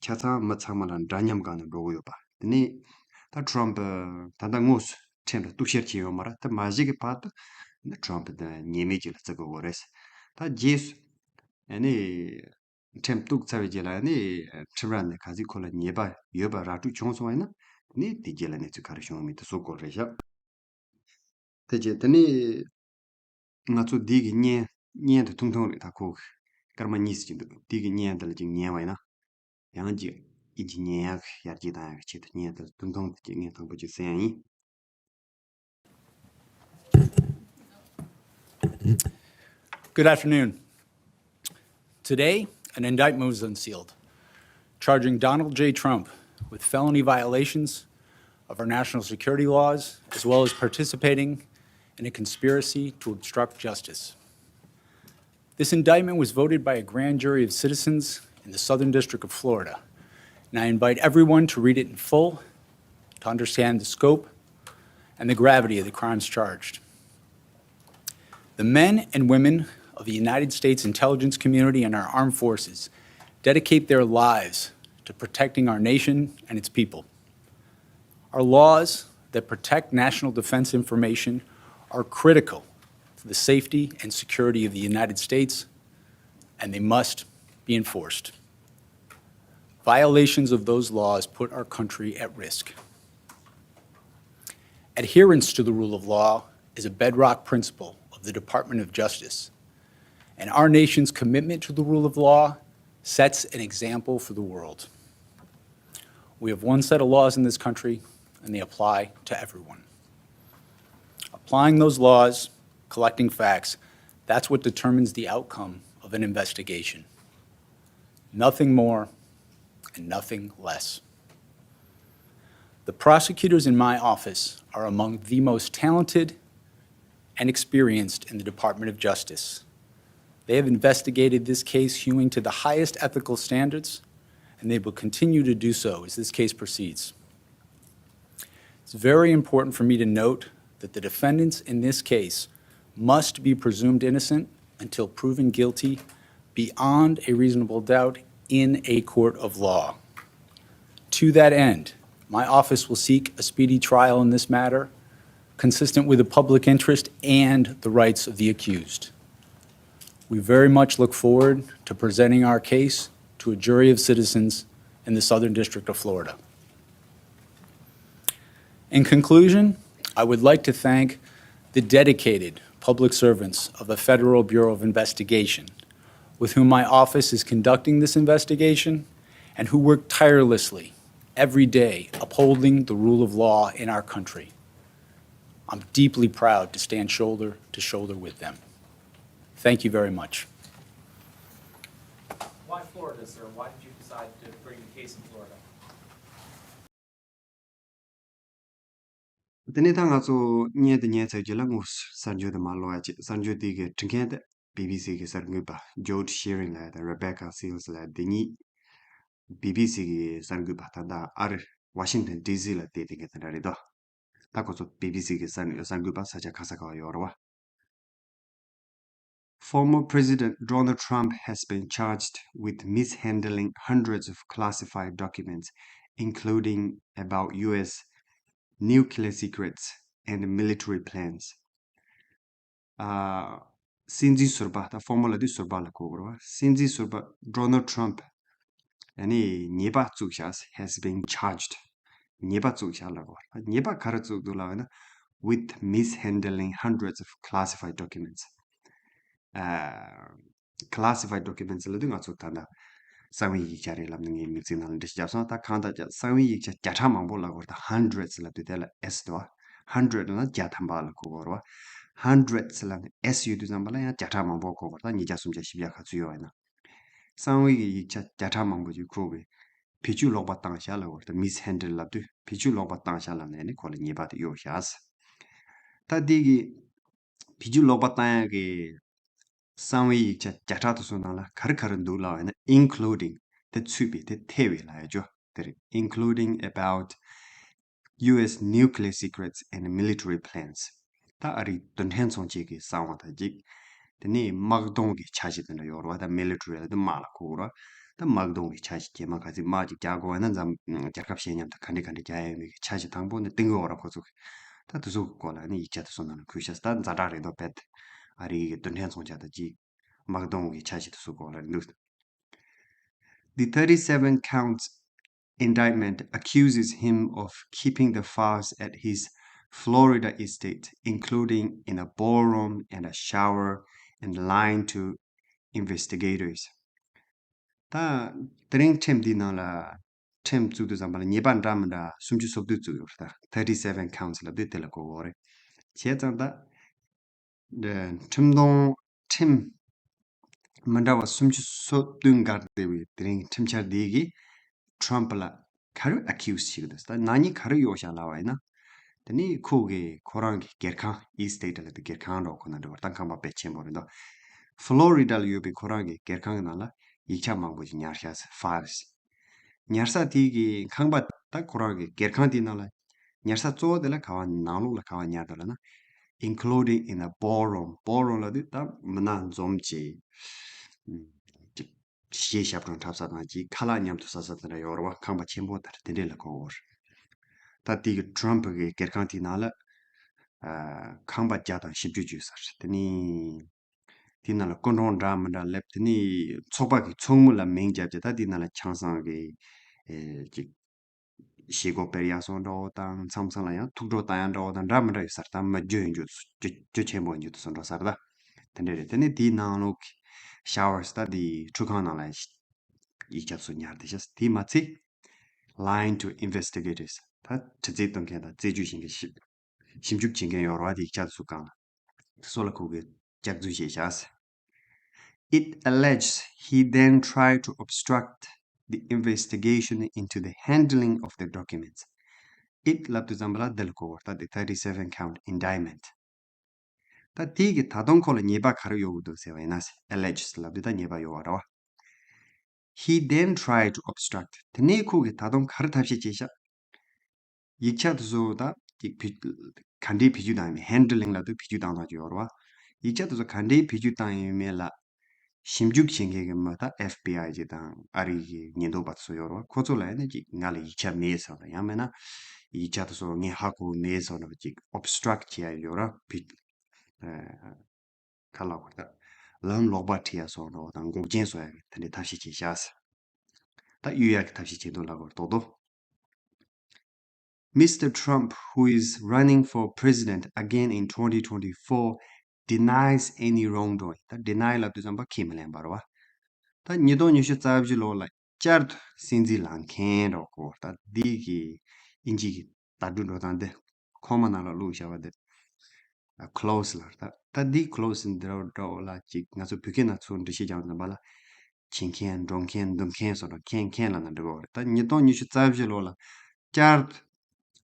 ཆ་ཚང་མི་ཚང་མ་ལ་འདྲ་མཉམ་སྒང་ནས་འགྲོ་གི་ཡོད་པ། དེ་ནས་ད་Trump་ད་ལྟ་དངོས་སུ་ཁྲིམས་ལ་གཏུག་བཤེར་བྱས་ཡོད་མ་རེད། ད་མ་གཞི་གི་བར་དུ་Trump་དེ་ཉེས་མེད་ཅིག་ལ་བརྩི་དགོས་ཀྱི་རེད། ད་རྗེས་སུ་ཨ་ནི་ཁྲིམས་གཏུག་ཚར་བའི་རྗེས་ལ་ཨ་ནི་ཁྲིམས་ར་ནས་གལ་སྲིད་ཁོ་ལ་ཉེས་པ་ཡོད་པ་ར་སྤྲོད་བྱུང་སོང་བ་ཡིན་ན་ནི་དེ་རྗེས་ལ་གནས་ཚུལ་ག་རེ་བྱུང་མིན་དེ་ཚོ་སྐོར་རེད་ཤག་དེ་རྗེས་དེ་ནས་ང་ཚོ་འདི་གི་བརྙན་བརྙན་དེ་ཐུང་ཐུང་རེད། ད་ཁོ་སྐར་མ་གཉིས་ཟིན་གྱི་འདུག་འདི་གི་བརྙན་དེ་ལ་ཅིག་ཉན་བ་ཡིན་ན་ཡང་ཅིག་ཨིན་ཇི་ཉན་ཡག་ཡར་རྒྱས་བཏང་ཡག་ཆེད་དུ་བརྙན་དེ་ཐུང་ཐུང་དེ་ཅིག་བརྙན་ཐང་པོ་ཅིག་གསན་ཡག་ཡིན། Good afternoon. Today, an indictment was unsealed, charging Donald J. Trump with felony violations of our national security laws, as well as participating in a conspiracy to obstruct justice. This indictment was voted by a grand jury of citizens in the Southern District of Florida, and I invite everyone to read it in full to understand the scope and the gravity of the crimes charged. The men and women of the United States intelligence community and our armed forces dedicate their lives to protecting our nation and its people. Our laws that protect national defense information are critical to the safety and security of the United States, and they must be enforced. Violations of those laws put our country at risk. Adherence to the rule of law is a bedrock principle of the Department of Justice, and our nation's commitment to the rule of law sets an example for the world. We have one set of laws in this country, and they apply to everyone. Applying those laws, collecting facts, that's what determines the outcome of an investigation. Nothing more and nothing less. The prosecutors in my office are among the most talented and experienced in the Department of Justice. They have investigated this case hewing to the highest ethical standards, and they will continue to do so as this case proceeds. It's very important for me to note that the defendants in this case must be presumed innocent until proven guilty beyond a reasonable doubt in a court of law. To that end, my office will seek a speedy trial in this matter, consistent with the public interest and the rights of the accused. We very much look forward to presenting our case to a jury of citizens in the Southern District of Florida. In conclusion, I would like to thank the dedicated public servants of the Federal Bureau of Investigation, with whom my office is conducting this investigation and who work tirelessly every day upholding the rule of law in our country. I'm deeply proud to stand shoulder to shoulder with them. Thank you very much. Why Florida, sir? Why did you decide to bring the case in Florida? དེ་ནས་ད་ང་ཚོ་བརྙན་དེ་ཉན་ཚར་རྗེས་ལ་དངོས་སུ་གསར་འགྱུར་དེ་མར་ཀློག་ཡ་བྱེད། གསར་འགྱུར་དེ་གི་འབྲི་མཁན་དེ་བི་བི་སི་གི་གསར་འགོད་པ་ཇོར་ཇི་ཤེ་རིང་ལགས་དང་རེ་བེ་ཀ་སིལ་ལགས་འདི་གཉིས། བི་བི་སི་གི་གསར་འགོད་པ་ད་ལྟ་ཨ་རི་ཝ་ཤིང་ཊོན་ཌི་སི་ལ་བསྡད་དེ་གི་དེ་འདྲ་རེད་དོ། ད་ཁོ་ཚོ་བི་བི་སི་གི་གསར་གསར་འགོད་པ་ས་ཆ་ག་ས་ག་བ་ཡོད་རེད་བ། Former President Donald Trump has been charged with mishandling hundreds of classified documents, including about U S nuclear secrets and military plans. ཨ། སྲིད་འཛིན་ཟུར་པ། ད་former་ལབ་དུས་ཟུར་པ་ལ་གོ་དགོས་རེད་བ། སྲིད་འཛིན་ཟུར་པ་Donald Trump་ཨ་ནི་ཉེས་པ་བཙུགས་བཞག has been charged. ཉེས་པ་བཙུགས་བཞག་ལབ་དགོས་རེད། ཉེས་པ་ག་རེ་བཙུགས་འདུག་ལབ་ན། with mishandling hundreds of classified documents. ཨ། classified documents་ལབ་དུས་ང་ཚོ་ད་ལྟ་གསང་བའི་ཡིག་ཆ་རེད་ལབ་ནས་ངས་མིང་ཚིག་ནང་ལ་འགྲེལ་བཤད་བརྒྱབ་སོང་། ད་གང་ལྟར་ཀྱང་གསང་བའི་ཡིག་ཆ་བརྒྱ་ཕྲག་མང་པོ་ལབ་དགོས་རེད། ད་hundreds་ལབ་དུས་དེ་ལ་S་འདུག་བ། hundred་ལབ་ན་བརྒྱ་ཐམ་པ་ལ་གོ་དགོས་རེད་བ། hundreds ལ་ནི་S ཡོད་དུས་ཙམ་པ་ལ་ཡང་བརྒྱ་ཕྲག་མང་པོ་གོ་བར་ད་ཉིས་བརྒྱ་སུམ་བརྒྱ་བཞི་བརྒྱ་ག་ཚོད་ཡོད་ཡིན་ན། གསང་བའི་གི་ཡིག་ཆ་བརྒྱ་ཕྲག་མང་པོ་ཅིག་ཁོ་གི་བེད་སྤྱོད་ལོག་པ་བཏང་བཞག་ལབ་དགོས་རེད། ད་mishandle ལབ་དུས་བེད་སྤྱོད་ལོག་པ་བཏང་བཞག་ལབ་ནས་ནི་ཁོ་ལ་ཉེས་པ་དེ་གཡོགས་བཞག་ད་འདི་གི་བེད་སྤྱོད་ལོག་པ་བཏང་ཡག་གི་གསང་བའི་ཡིག་ཆ་བརྒྱ་ཕྲག་དེ་ཚོ་ནང་ལ་ག་རེ་ག་རེ་འདུག་ལབ་ཡིན་ན་including དེ་ཚུད་པའི་དེ་ཐེ་བའི་ལབ་ཡ་ཅོ་དེ་རེད། Including about U S nuclear secrets and military plans. ད་ཨ་རིའི་རྡུལ་ཕྲན་ཚོང་ཆེད་ཀྱི་གསང་བ་དང་གཅིག་དེ་ནས་དམག་དོན་གྱི་འཆར་གཞི་དེ་འདྲ་ཡོད་རེད་བ། ད་military ལ་དེ་དམག་ལ་གོ་དགོས་རེད་བ། ད་དམག་དོན་གྱི་འཆར་གཞི་རྗེས་མ་ག་ཚོད་དམག་ཅིག་རྒྱག་དགོས་ན་འཛམ་རྒྱལ་ཁབ་གཞན་མཉམ་དུ་ག་འདྲ་ག་འདྲ་རྒྱག་ཡ་ཡོད་མེད་ཀྱི་འཆར་གཞི་དང་པོ་ནས་བཏིང་གི་ཡོད་རེད་ཁོ་ཚོ་གི། ད་དེ་ཚོ་གི་སྐོར་ལ་ནི་ཡིག་ཆ་དེ་ཚོ་ནང་ལ་འཁོད་ཤག་ད་ཛ་དྲག་རེད་འདུག་དཔེ་ཨ་རིའི་རྡུལ་ཕྲན་ཚོང་ཆ་དང་གཅིག་དམག་དོན་གྱི་འཆར་གཞི་དེ་ཚོ་སྐོར་ལ་རེད་འདུག The thirty-seven counts indictment accuses him of keeping the files at his Florida estate, including in a ballroom and a shower, and lying to investigators. ད་དེ་རིང་ཁྲིམས་འདིའི་ནང་ལ་ཁྲིམས་བཙུགས་དུས་ཙམ་པ་ལ་ཉེས་པ་འདྲ་མི་འདྲ་སུམ་ཅུ་སོ་བདུན་བཙུགས་ཡོད་རེད། ད་thirty-seven counts ལབ་དུས་དེ་ལ་གོ་དགོས་རེད། བྱས་ཙང་ད་ཁྲིམས་དོན་ཁྲིམས་མི་འདྲ་བ་སུམ་ཅུ་སོ་བདུན་བཀར་བསྡད་པའི་དེ་རིང་ཁྲིམས་འཆར་འདི་གིས་Trump ལ་ག་རེ་accuse བྱེད་ཀྱི་འདུག་ད་ནག་ཉེས་ག་རེ་གཡོགས་བཞག་ལབ་པ་ཡིན་ན། དེ་ནི་ཁོ་གིས་ཁོ་རང་གི་སྒེར་ཁང་estate ལབ་དུས་སྒེར་ཁང་འདྲ་བོ་ཁོ་ན་འདྲ་བར་ད་ཁང་པ་དཔེ་ཆེན་པོ་རེད་འདུག Florida ལ་ཡོད་པའི་ཁོ་རང་གི་སྒེར་ཁང་གི་ནང་ལ་ཡིག་ཆ་མང་པོ་ཞིག་ཉར་བཞག files ཉར་ས་དེ་གི་ཁང་པ་ད་ཁོ་རང་གི་སྒེར་ཁང་དེའི་ནང་ལ་ཉར་ས་གཙོ་བོ་དེ་ལ་ག་བ་ནང་ལོགས་ལ་ག་བ་ཉར་འདུག་ལབ་ན། Including in a ballroom. Ballroom ལབ་དུས་ད་མི་ནག་འཛོམས་ཀྱི་ཅིག་གཞས་ཞབས་བྲོ་འཁྲབ་ས་དང་ཅིག་ཁ་ལག་མཉམ་དུ་ཟ་ས་དེ་འདྲ་ཡོད་རེད་བ། ཁང་པ་ཆེན་པོ་དེ་འདྲ་དེ་འདྲས་ལ་གོ་བོར། ད་དེ་གི་Trump གི་སྒེར་ཁང་དེའི་ནང་ལ་ཁང་པ་བརྒྱ་དང་བཞི་བཅུ་ཅིག་ཡོད་ས་རེད། དེ་ནི་དེའི་ནང་ལ་སྐུ་མགྲོན་འདྲ་མི་འདྲ་སླེབས། དེ་ནི་ཚོགས་པ་གི་ཚོགས་མི་ལ་མིང་བརྒྱབ་བྱས་ད་དེའི་ནང་ལ་ཆང་ས་གི་ཨེ་ཅིག་བཞེས་སྒོ་སྤེལ་ཡག་སོགས་འདྲ་བོ་དང་མཚམས་མཚམས་ལ་ཡང་ཐུགས་སྤྲོ་བཏང་ཡག་འདྲ་བོ་དང་འདྲ་མི་འདྲ་ཡོད་ས་རེད། ད་མི་རྒྱུ་ཡིན་རྒྱུ་རྒྱུ་རྒྱུ་ཆེན་པོ་ཡིན་རྒྱུ་དེ་ཚོ་འགྲོ་ས་རེད་ད། དེ་འདྲ་རེད། དེ་ནི་དེའི་ནང་ལོགས་ཀྱི་showers ད་དེའི་ཁྲུས་ཁང་ནང་ལ་ཡིག་ཆ་ཚོ་ཉར་བསྡད་ཤག་དེ་མ་ཚད་lying to investigators ད་དྲི་རྩད་གཏོང་མཁན་དང་རྩད་གཅོད་བྱེད་མཁན་ཞིབ་ཞིབ་འཇུག་བྱེད་མཁན་ཡོད་རེད་བ། དེ་ཡིག་ཆ་དེ་ཚོ་སྒང་ལ་དེ་ཚོ་ལ་ཁོ་གིས་སྐྱག་རྫུན་བྱས་ཤག It alleges he then tried to obstruct the investigation into the handling of the documents. It ལབ་དུས་ཙམ་པ་ལ་འདི་ལ་གོ་བར་ད་the thirty-seven count indictment. ད་དེ་གི་ད་དུང་ཁོ་ལ་ཉེས་པ་ག་རེ་ཡོད་འདུག་ཟེར་བ་ཡིན་ན། Alleges ལབ་དུས་ད་ཉེས་པ་ཡོད་པ་རེད་བ། He then tried to obstruct. དེ་ནས་ཁོ་གིས་ད་དུང་ག་རེ་ཐབས་ཤེས་བྱས་ཤག་ཡིག་ཆ་དེ་ཚོ་ད་ཅིག་བེད་ག་འདྲའི་བེད་སྤྱོད་བཏང་ཡོད་མེད། handling ལབ་དུས་བེད་སྤྱོད་བཏང་སྟངས་ཅིག་ཡོད་རེད་བ། ཡིག་ཆ་དེ་ཚོ་ག་འདྲའི་བེད་སྤྱོད་བཏང་ཡོད་མེད་ལ་ཞིབ་འཇུག་བྱེད་མཁན་གྱི་མི་ད་F B I ཅིག་དང་ཨ་རི་གི་ཉེན་རྟོག་པ་དེ་ཚོ་ཡོད་རེད་བ། ཁོ་ཚོ་ལ་ཡང་ན་ཅིག་ང་ལ་ཡིག་ཆ་མེད་ཟེར་བ་དང་ཡང་མིན་ན་ཡིག་ཆ་དེ་ཚོ་ངས་ཧ་གོ་མེད་ཟེར་བ་ཅིག་obstruct བྱེད་ཡ་ཡོད་རེད་བ། ཁ་ལག་བར་ད་ལམ་ལོག་པ་ཁྲིད་ཡ་སོགས་འགྲོ་བ་དང་འགོག་རྐྱེན་བཟོ་ཡ་གི་དེ་འདྲའི་ཐབས་ཤེས་བྱས་ཤག་ད་གཡུལ་ཡ་གི་ཐབས་ཤེས་བྱེད་འདུག་ལབ་དགོས་རེད་རྡོག་རྡོག Mister Trump, who is running for president again in twenty twenty-four, denies any wrongdoing. ད་deny ལབ་དུས་ཙམ་པ་ཁས་མི་ལེན་པ་རེད་བ། ད་ཉིས་སྟོང་ཉི་ཤུ་རྩ་བཞི་ལོ་ལ་བསྐྱར་དུ་སྲིད་འཛིན་ལངས་མཁན་འགྲོ་གོ་ད་འདི་གི་ཨིན་ཇི་གི་དར་འབུ་འགྲོ་སྟངས་དེ་ཁོག་མ་ནང་ལ་བླུགས་བཞག་པ་དེ། ཨ། clause ལ་ད་ད་འདི་clause འདི་འདྲ་བོ་ལ་ཅིག་ང་ཚོ་བོད་སྐད་ནང་ཚུར་འགྲེལ་བཤད་རྒྱག་དུས་ཙམ་པ་ལ་བྱེད་མཁན་འགྲོ་མཁན་འདུག་མཁན་སོགས་ལ་མཁན་མཁན་ལབ་ན་འགྲིག་གི་རེད། ད་ཉིས་སྟོང་ཉི་ཤུ་རྩ་བཞི་ལོ་ལ་བསྐྱར་དུ་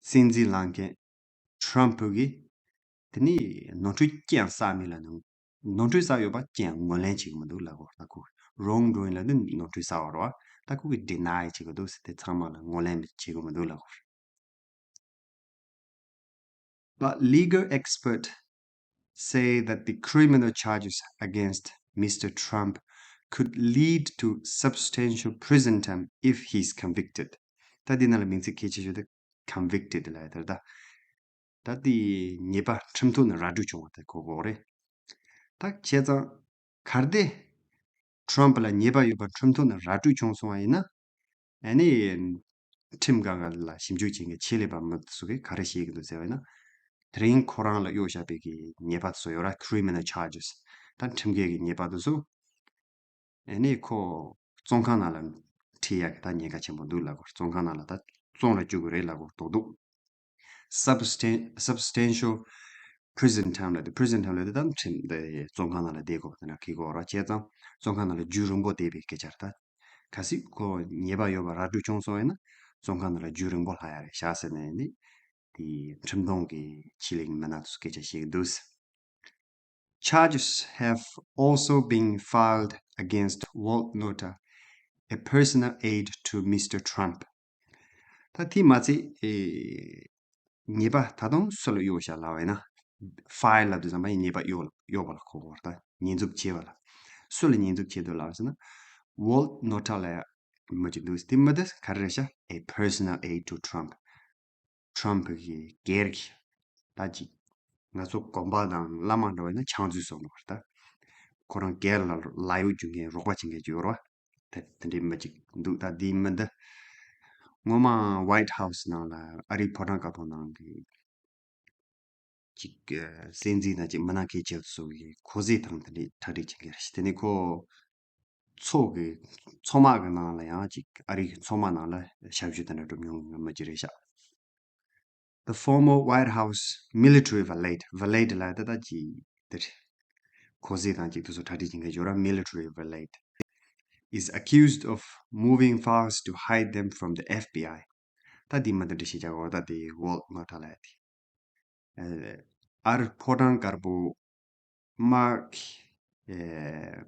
སྲིད་འཛིན་ལངས་མཁན་Trump གིས་དེ་ནི་ནོར་འཁྲུལ་ཅི་ཡང་བསགས་མེད་ལབ་ན། ནོར་འཁྲུལ་བསགས་ཡོད་པ་ཅི་ཡང་ངོས་ལེན་བྱེད་ཀྱི་མི་འདུག་ལབ་དགོས། ད་ཁོ་wrongdoing ལབ་དུས་ནོར་འཁྲུལ་བསགས་པ་རེད་བ། ད་ཁོ་གིས་deny བྱེད་ཀྱི་འདུག་ཟེར་དེ་ཚང་མ་ལ་ངོས་ལེན་བྱེད་ཀྱི་མི་འདུག་ལབ་དགོས། But legal experts say that the criminal charges against Mister Trump could lead to substantial prison time if he's convicted. ད་འདི་ནང་ལ་མིང་ཚིག་གལ་ཆེ་ཤོས་དེ་convicted ལབ་ཡ་དེ་རེད་ད། ད་དེ་ཉེས་པ་ཁྲིམས་ཐོག་ནས་ར་སྤྲོད་བྱུང་བ་དེ་གོ་དགོས་རེད། ད་བྱས་ཙང་གལ་ཏེ་Trump ལ་ཉེས་པ་ཡོད་པ་ཁྲིམས་ཐོག་ནས་ར་སྤྲོད་བྱུང་སོང་བ་ཡིན་ན། ཨ་ནི་ཁྲིམས་སྒང་ག་ལ་ཞིབ་འཇུག་བྱེད་མཁན་ཆེད་ལས་པ་མི་དེ་ཚོ་གིས་ག་རེ་བཤད་ཀྱི་འདུག་ཟེར་བ་ཡིན་ན། དེ་རིང་ཁོ་རང་ལ་གཡོགས་བཞག་པའི་གི་ཉེས་པ་དེ་ཚོ་ཡོད་ར། criminal charges ད་ཁྲིམས་འགལ་གྱི་ཉེས་པ་དེ་ཚོ། ཨ་ནི་ཁོ་བཙོན་ཁང་ནང་ལ་ཁྲིད་ཡག་གི་ད་ཉེན་ཁ་ཆེན་པོ་འདུག་ལབ་དགོས། བཙོན་ཁང་ནང་ལ་ད་བཙོན་ལ་བཅུག་གི་རེད་ལབ་དགོས་རྡོག་རྡོག Substan- substantial prison time ལབ་དེ། prison time ལབ་དེ་ད་ཁྲིམས་དེ་བཙོན་ཁང་ནང་ལ་བསྡད་དགོས་པ་དེ་འདྲ་གི་གོ་ར། བྱས་ཙང་བཙོན་ཁང་ནང་ལ་རྒྱུན་རིང་པོ་བསྡད་པའི་སྐད་ཆ་རེད་ད། གལ་སྲིད་ཁོ་ཉེས་པ་ཡོད་པ་ར་སྤྲོད་བྱུང་སོང་ཡིན་ན་བཙོན་ཁང་ནང་ལ་རྒྱུན་རིང་པོ་ལྷག་ཡ་རེད་ཤག་ཟེར་ནས་ནི་དེ་ཁྲིམས་དོན་གྱི་ཆེད་ལས་ཀྱི་མི་སྣ་ཚོས་སྐད་ཆ་བཤད་ཀྱི་འདུག Charges have also been filed against Walt Nauta, a personal aide to Mister Trump. ད་དེ་མ་ཚད་ཨེ། ཉེས་པ་ད་དུང་སུ་ལ་གཡོགས་བཞག་ལབ་པ་ཡིན་ན། file ལབ་དུས་ཙམ་པ་ཡིན་ཉེས་པ་གཡོགས་ལ་གཡོགས་པ་ལ་གོ་དགོས་རེད་ད། ཉེས་འཛུགས་བྱས་པ་ལ། སུ་ལ་ཉེས་འཛུགས་བྱས་འདུག་ལབ་ཟེར་ན། Walt Nauta ལབ་ཡ་མི་ཅིག་འདུག་དེ་མི་དེ་ག་རེ་རེད་ཤག a personal aide to Trump. Trump གི་སྒེར་གྱི་ད་ཅིག་ང་ཚོ་དགོན་པ་དང་བླ་མ་འདྲ་བ་ཡིན་ན་ཕྱག་མཛོད་བཟོ་འདུག་རེད་ད། ཁོ་རང་སྒེར་ལ་ལ་གཡོག་རྒྱུག་མཁན་རོགས་པ་བྱེད་མཁན་ཅིག་ཡོད་རེད་བ། དེ་དེ་འདྲའི་མི་ཅིག་འདུག་ད་དེའི་མི་འདི་སྔོན་མ་White House ནང་ལ་ཨ་རིའི་ཕོ་བྲང་དཀར་པོ་ནང་གི་ཅིག་སྲིད་འཛིན་དང་ཅིག་མི་སྣ་གལ་ཆེ་ཚོ་གི་ཁོ་ཟས་དང་དེ་འདྲའི་གྲ་སྒྲིག་བྱེད་མཁན་རེད། དེ་ནི་ཁོ་ཚོགས་ཀྱི་ཚོགས་དམག་གི་ནང་ལ་ཡང་ཅིག་ཨ་རིའི་ཚོགས་དམག་ནང་ལ་ཞབས་ཞུ་དེ་འདྲ་སྒྲུབ་མྱོང་མཁན་མི་ཅིག་རེད་ཤག The former White House military valet, valet ལབ་ཡ་དེ་ད་ཅིག་དེ་རེད། ཁོ་ཟས་དང་ཅིག་དེ་ཚོ་གྲ་སྒྲིག་བྱེད་མཁན་ཡོད་ར། Military valet is accused of moving files to hide them from the F B I. ད་འདི་མ་འདི་འདྲ་ཞིག་བྱ་གོ་ད་དེ་Walt Nauta ལབ་ཡ་དེ། ཨ་རི་ཕོ་བྲང་དཀར་པོ་དམག་གི་ཨེ།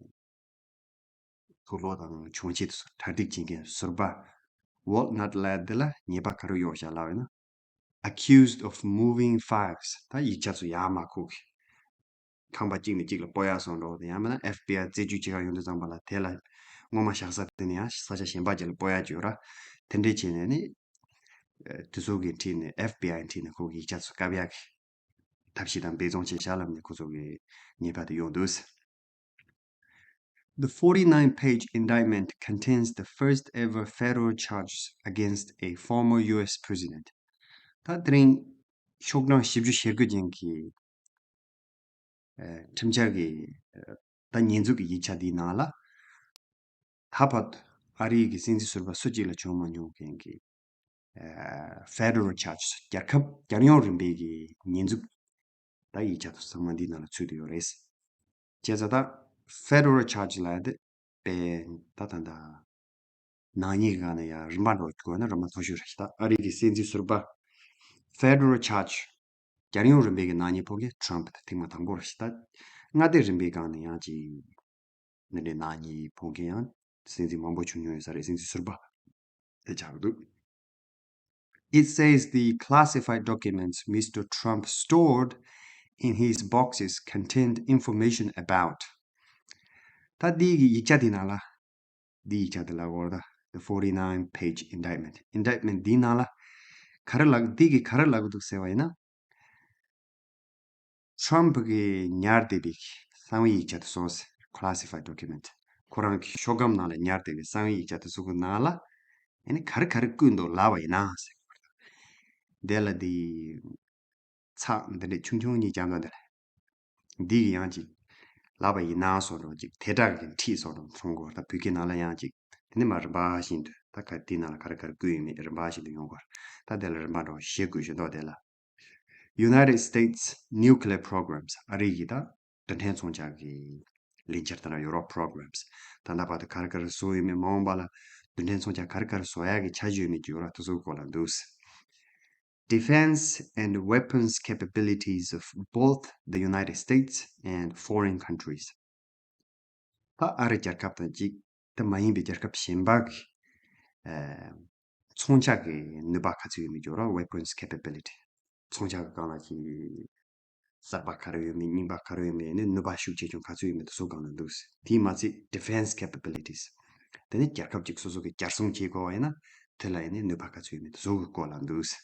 དུག་སློག་དང་མཆོང་བྱེད་དུ་གྲ་སྒྲིག་བྱེད་མཁན་ཟུར་པ་Walt Nauta ལབ་ཡ་འདི་ལ་ཉེས་པ་ག་རེ་གཡོགས་བཞག་ལབ་ཡིན་ན། Accused of moving files. ད་ཡིག་ཆ་ཚོ་ཡར་མར་འཁུར་གི། ཁང་པ་གཅིག་ནས་གཅིག་ལ་སྤོ་ཡག་སོགས་འདྲ་བོ་དང་། ཡང་མིན་ན་F B I རྩད་གཅོད་བྱེད་ག་ཡོང་དུས་ཙམ་པ་ལ་དེ་ལ་སྔོན་མ་བཞག་ས་དེ་ནས་ཡང་ས་ཆ་གཞན་པ་ཅིག་ལ་སྤོ་ཡག་ཅིག་ཡོད་ར། དེ་འདྲས་བྱས་ནས་ནི་ཨ་དེ་ཚོ་གི་འཁྲིས་ནས་F B I འཁྲིས་ནས་ཁོ་གི་ཡིག་ཆ་ཚོ་བཀབ་ཡག་གི་ཐབས་ཤེས་དང་འབད་བརྩོན་བྱས་བཞག་ལབ་ནས་ཁོ་ཚོ་གི་ཉེས་པ་དེ་གཡོགས་འདུག The forty-nine page indictment contains the first ever federal charges against a former U S president. ད་དེ་རིང་ཤོག་གྲངས་བཞི་བཅུ་ཞེ་དགུ་ཅན་གྱི་ཨ་ཁྲིམས་འཆར་གྱི་ཨ་ད་ཉེས་འཛུགས་ཀྱི་ཡིག་ཆ་འདིའི་ནང་ལ། ད་བར་དུ་ཨ་རིའི་གི་སྲིད་འཛིན་ཟུར་པ་སུ་གཅིག་ལ་བྱུང་མ་མྱོང་མཁན་གྱི་ཨ་federal charges རྒྱལ་ཁབ་རྒྱལ་ཡོངས་རིམ་པའི་གི་ཉེས་འཛུགས་ད་ཡིག་ཆ་དེ་ཚང་མ་འདིའི་ནང་ལ་ཚུད་དེ་ཡོད་རེད། བྱས་ཙང་ད་federal charge ལབ་ཡ་དེ་དཔེ་ད་ད་ད་ནག་ཉེས་ཀྱི་སྒང་ནས་ཡང་རིམ་པ་འདྲ་བོ་བགོས་ན་རིམ་པ་མཐོ་ཤོས་རེད་ཤག་ད་ཨ་རི་གི་སྲིད་འཛིན་ཟུར་པ་federal charge རྒྱལ་ཡོངས་རིམ་པའི་གི་ནག་ཉེས་ཕོག་མཁན་Trump དེ་ཐེངས་མ་དང་པོ་རེད་ཤག་ད་མངའ་སྡེ་རིམ་པའི་སྒང་ནས་ཡང་ཅིག་འདི་འདྲའི་ནག་ཉེས་ཕོག་མཁན་ཡང་སྲིད་འཛིན་མང་པོ་བྱུང་མྱོང་ཡོད་ས་རེད། སྲིད་འཛིན་ཟུར་པ་དེ་ཆགས་འདུག It says the classified documents Mister Trump stored in his boxes contained information about. ད་འདི་གི་ཡིག་ཆ་དེ་ནང་ལ། འདི་ཡིག་ཆ་དེ་ལ་གོ་ར་ད། The forty-nine page indictment. Indictment འདི་ནང་ལ་ག་རེ་ལབ། འདི་གི་ག་རེ་ལབ་གི་འདུག་ཟེར་བ་ཡིན་ན། Trump གི་ཉར་བསྡད་པའི་གསང་བའི་ཡིག་ཆ་དེ་ཚོ། Classified document. ཁོ་རང་གི་ཤོག་སྒམ་ནང་ལ་ཉར་བསྡད་པའི་གསང་བའི་ཡིག་ཆ་དེ་ཚོ་གི་ནང་ལ་ཨ་ནི་ག་རེ་ག་རེ་བཀོད་འདུག་ལབ་པ་ཡིན་ན་ཟེར། དེ་ལ་དེ་ཚེག་འདི་འདྲས་ཆུང་ཆུང་གཉིས་རྐྱང་འདུག་དེ་ལ་འདི་གི་ཡང་ཅིག་ལབ་པ་ཡིན་ན་སོགས་འདྲ་ཅིག་དེ་དག་གི་འཁྲིད་སོགས་འདྲ་མཐོང་གོ་ད་བོད་སྐད་ནང་ལ་ཡང་ཅིག་དེ་ནི་མ་རིམ་པ་བཞིན་དུ་ད་ག་དེ་ནང་ལ་ག་རེ་ག་རེ་བཀོད་ཡོད་མེད་རིམ་པ་བཞིན་དུ་ཡོང་གོ་ད་དེ་ལ་རིམ་པ་འདྲ་བོ་ཞེ་དགོས་ཞེ་མདོག་དེ་ལ། United States nuclear programs. ཨ་རི་གི་ད་རྡུལ་ཕྲན་མཚོན་ཆ་གི་ལས་འཆར་དེ་འདྲ་ཡོད་རོགས། Programs. ད་ལྟ་བར་དུ་ག་རེ་ག་རེ་བཟོ་ཡོད་མེད། མ་འོངས་པ་ལ་རྡུལ་ཕྲན་མཚོན་ཆ་ག་རེ་ག་རེ་བཟོ་ཡག་གི་འཆར་གཞི་ཡོད་མེད་ཀྱི་ཡོད་རོགས། དེ་ཚོའི་སྐོར་ལ་འདུག Defense and weapons capabilities of both the United States and foreign countries. ད་ཨ་རི་རྒྱལ་ཁབ་དང་གཅིག་དེ་མ་ཡིན་པའི་རྒྱལ་ཁབ་གཞན་པ་གི་ཨ་མཚོན་ཆ་གི་ནུས་པ་ག་ཚོད་ཡོད་མེད་ཀྱི་ཡོད་རོགས། Weapons capability. མཚོན་ཆ་གི་སྒང་ལ་གི་གསར་པ་ག་རེ་ཡོད་མེད། རྙིང་པ་ག་རེ་ཡོད་མེད། ནི་ནུས་པ་ཤུགས་ཆེ་ཆུང་ག་ཚོད་ཡོད་མེད་དེ་ཚོ་སྒང་ལ་འདུག་དེས་མ་ཚད་defense capabilities. དེ་ནི་རྒྱལ་ཁབ་ཅིག་སོ་སོ་གི་རྒྱལ་སྲུང་བྱེད་དགོས་པ་ཡིན་ན་དེ་ལ་ཡིན་ནི་ནུས་པ་ག་ཚོད་ཡོད་མེད་དེ་ཚོ་གི་སྐོར་ལ་འདུག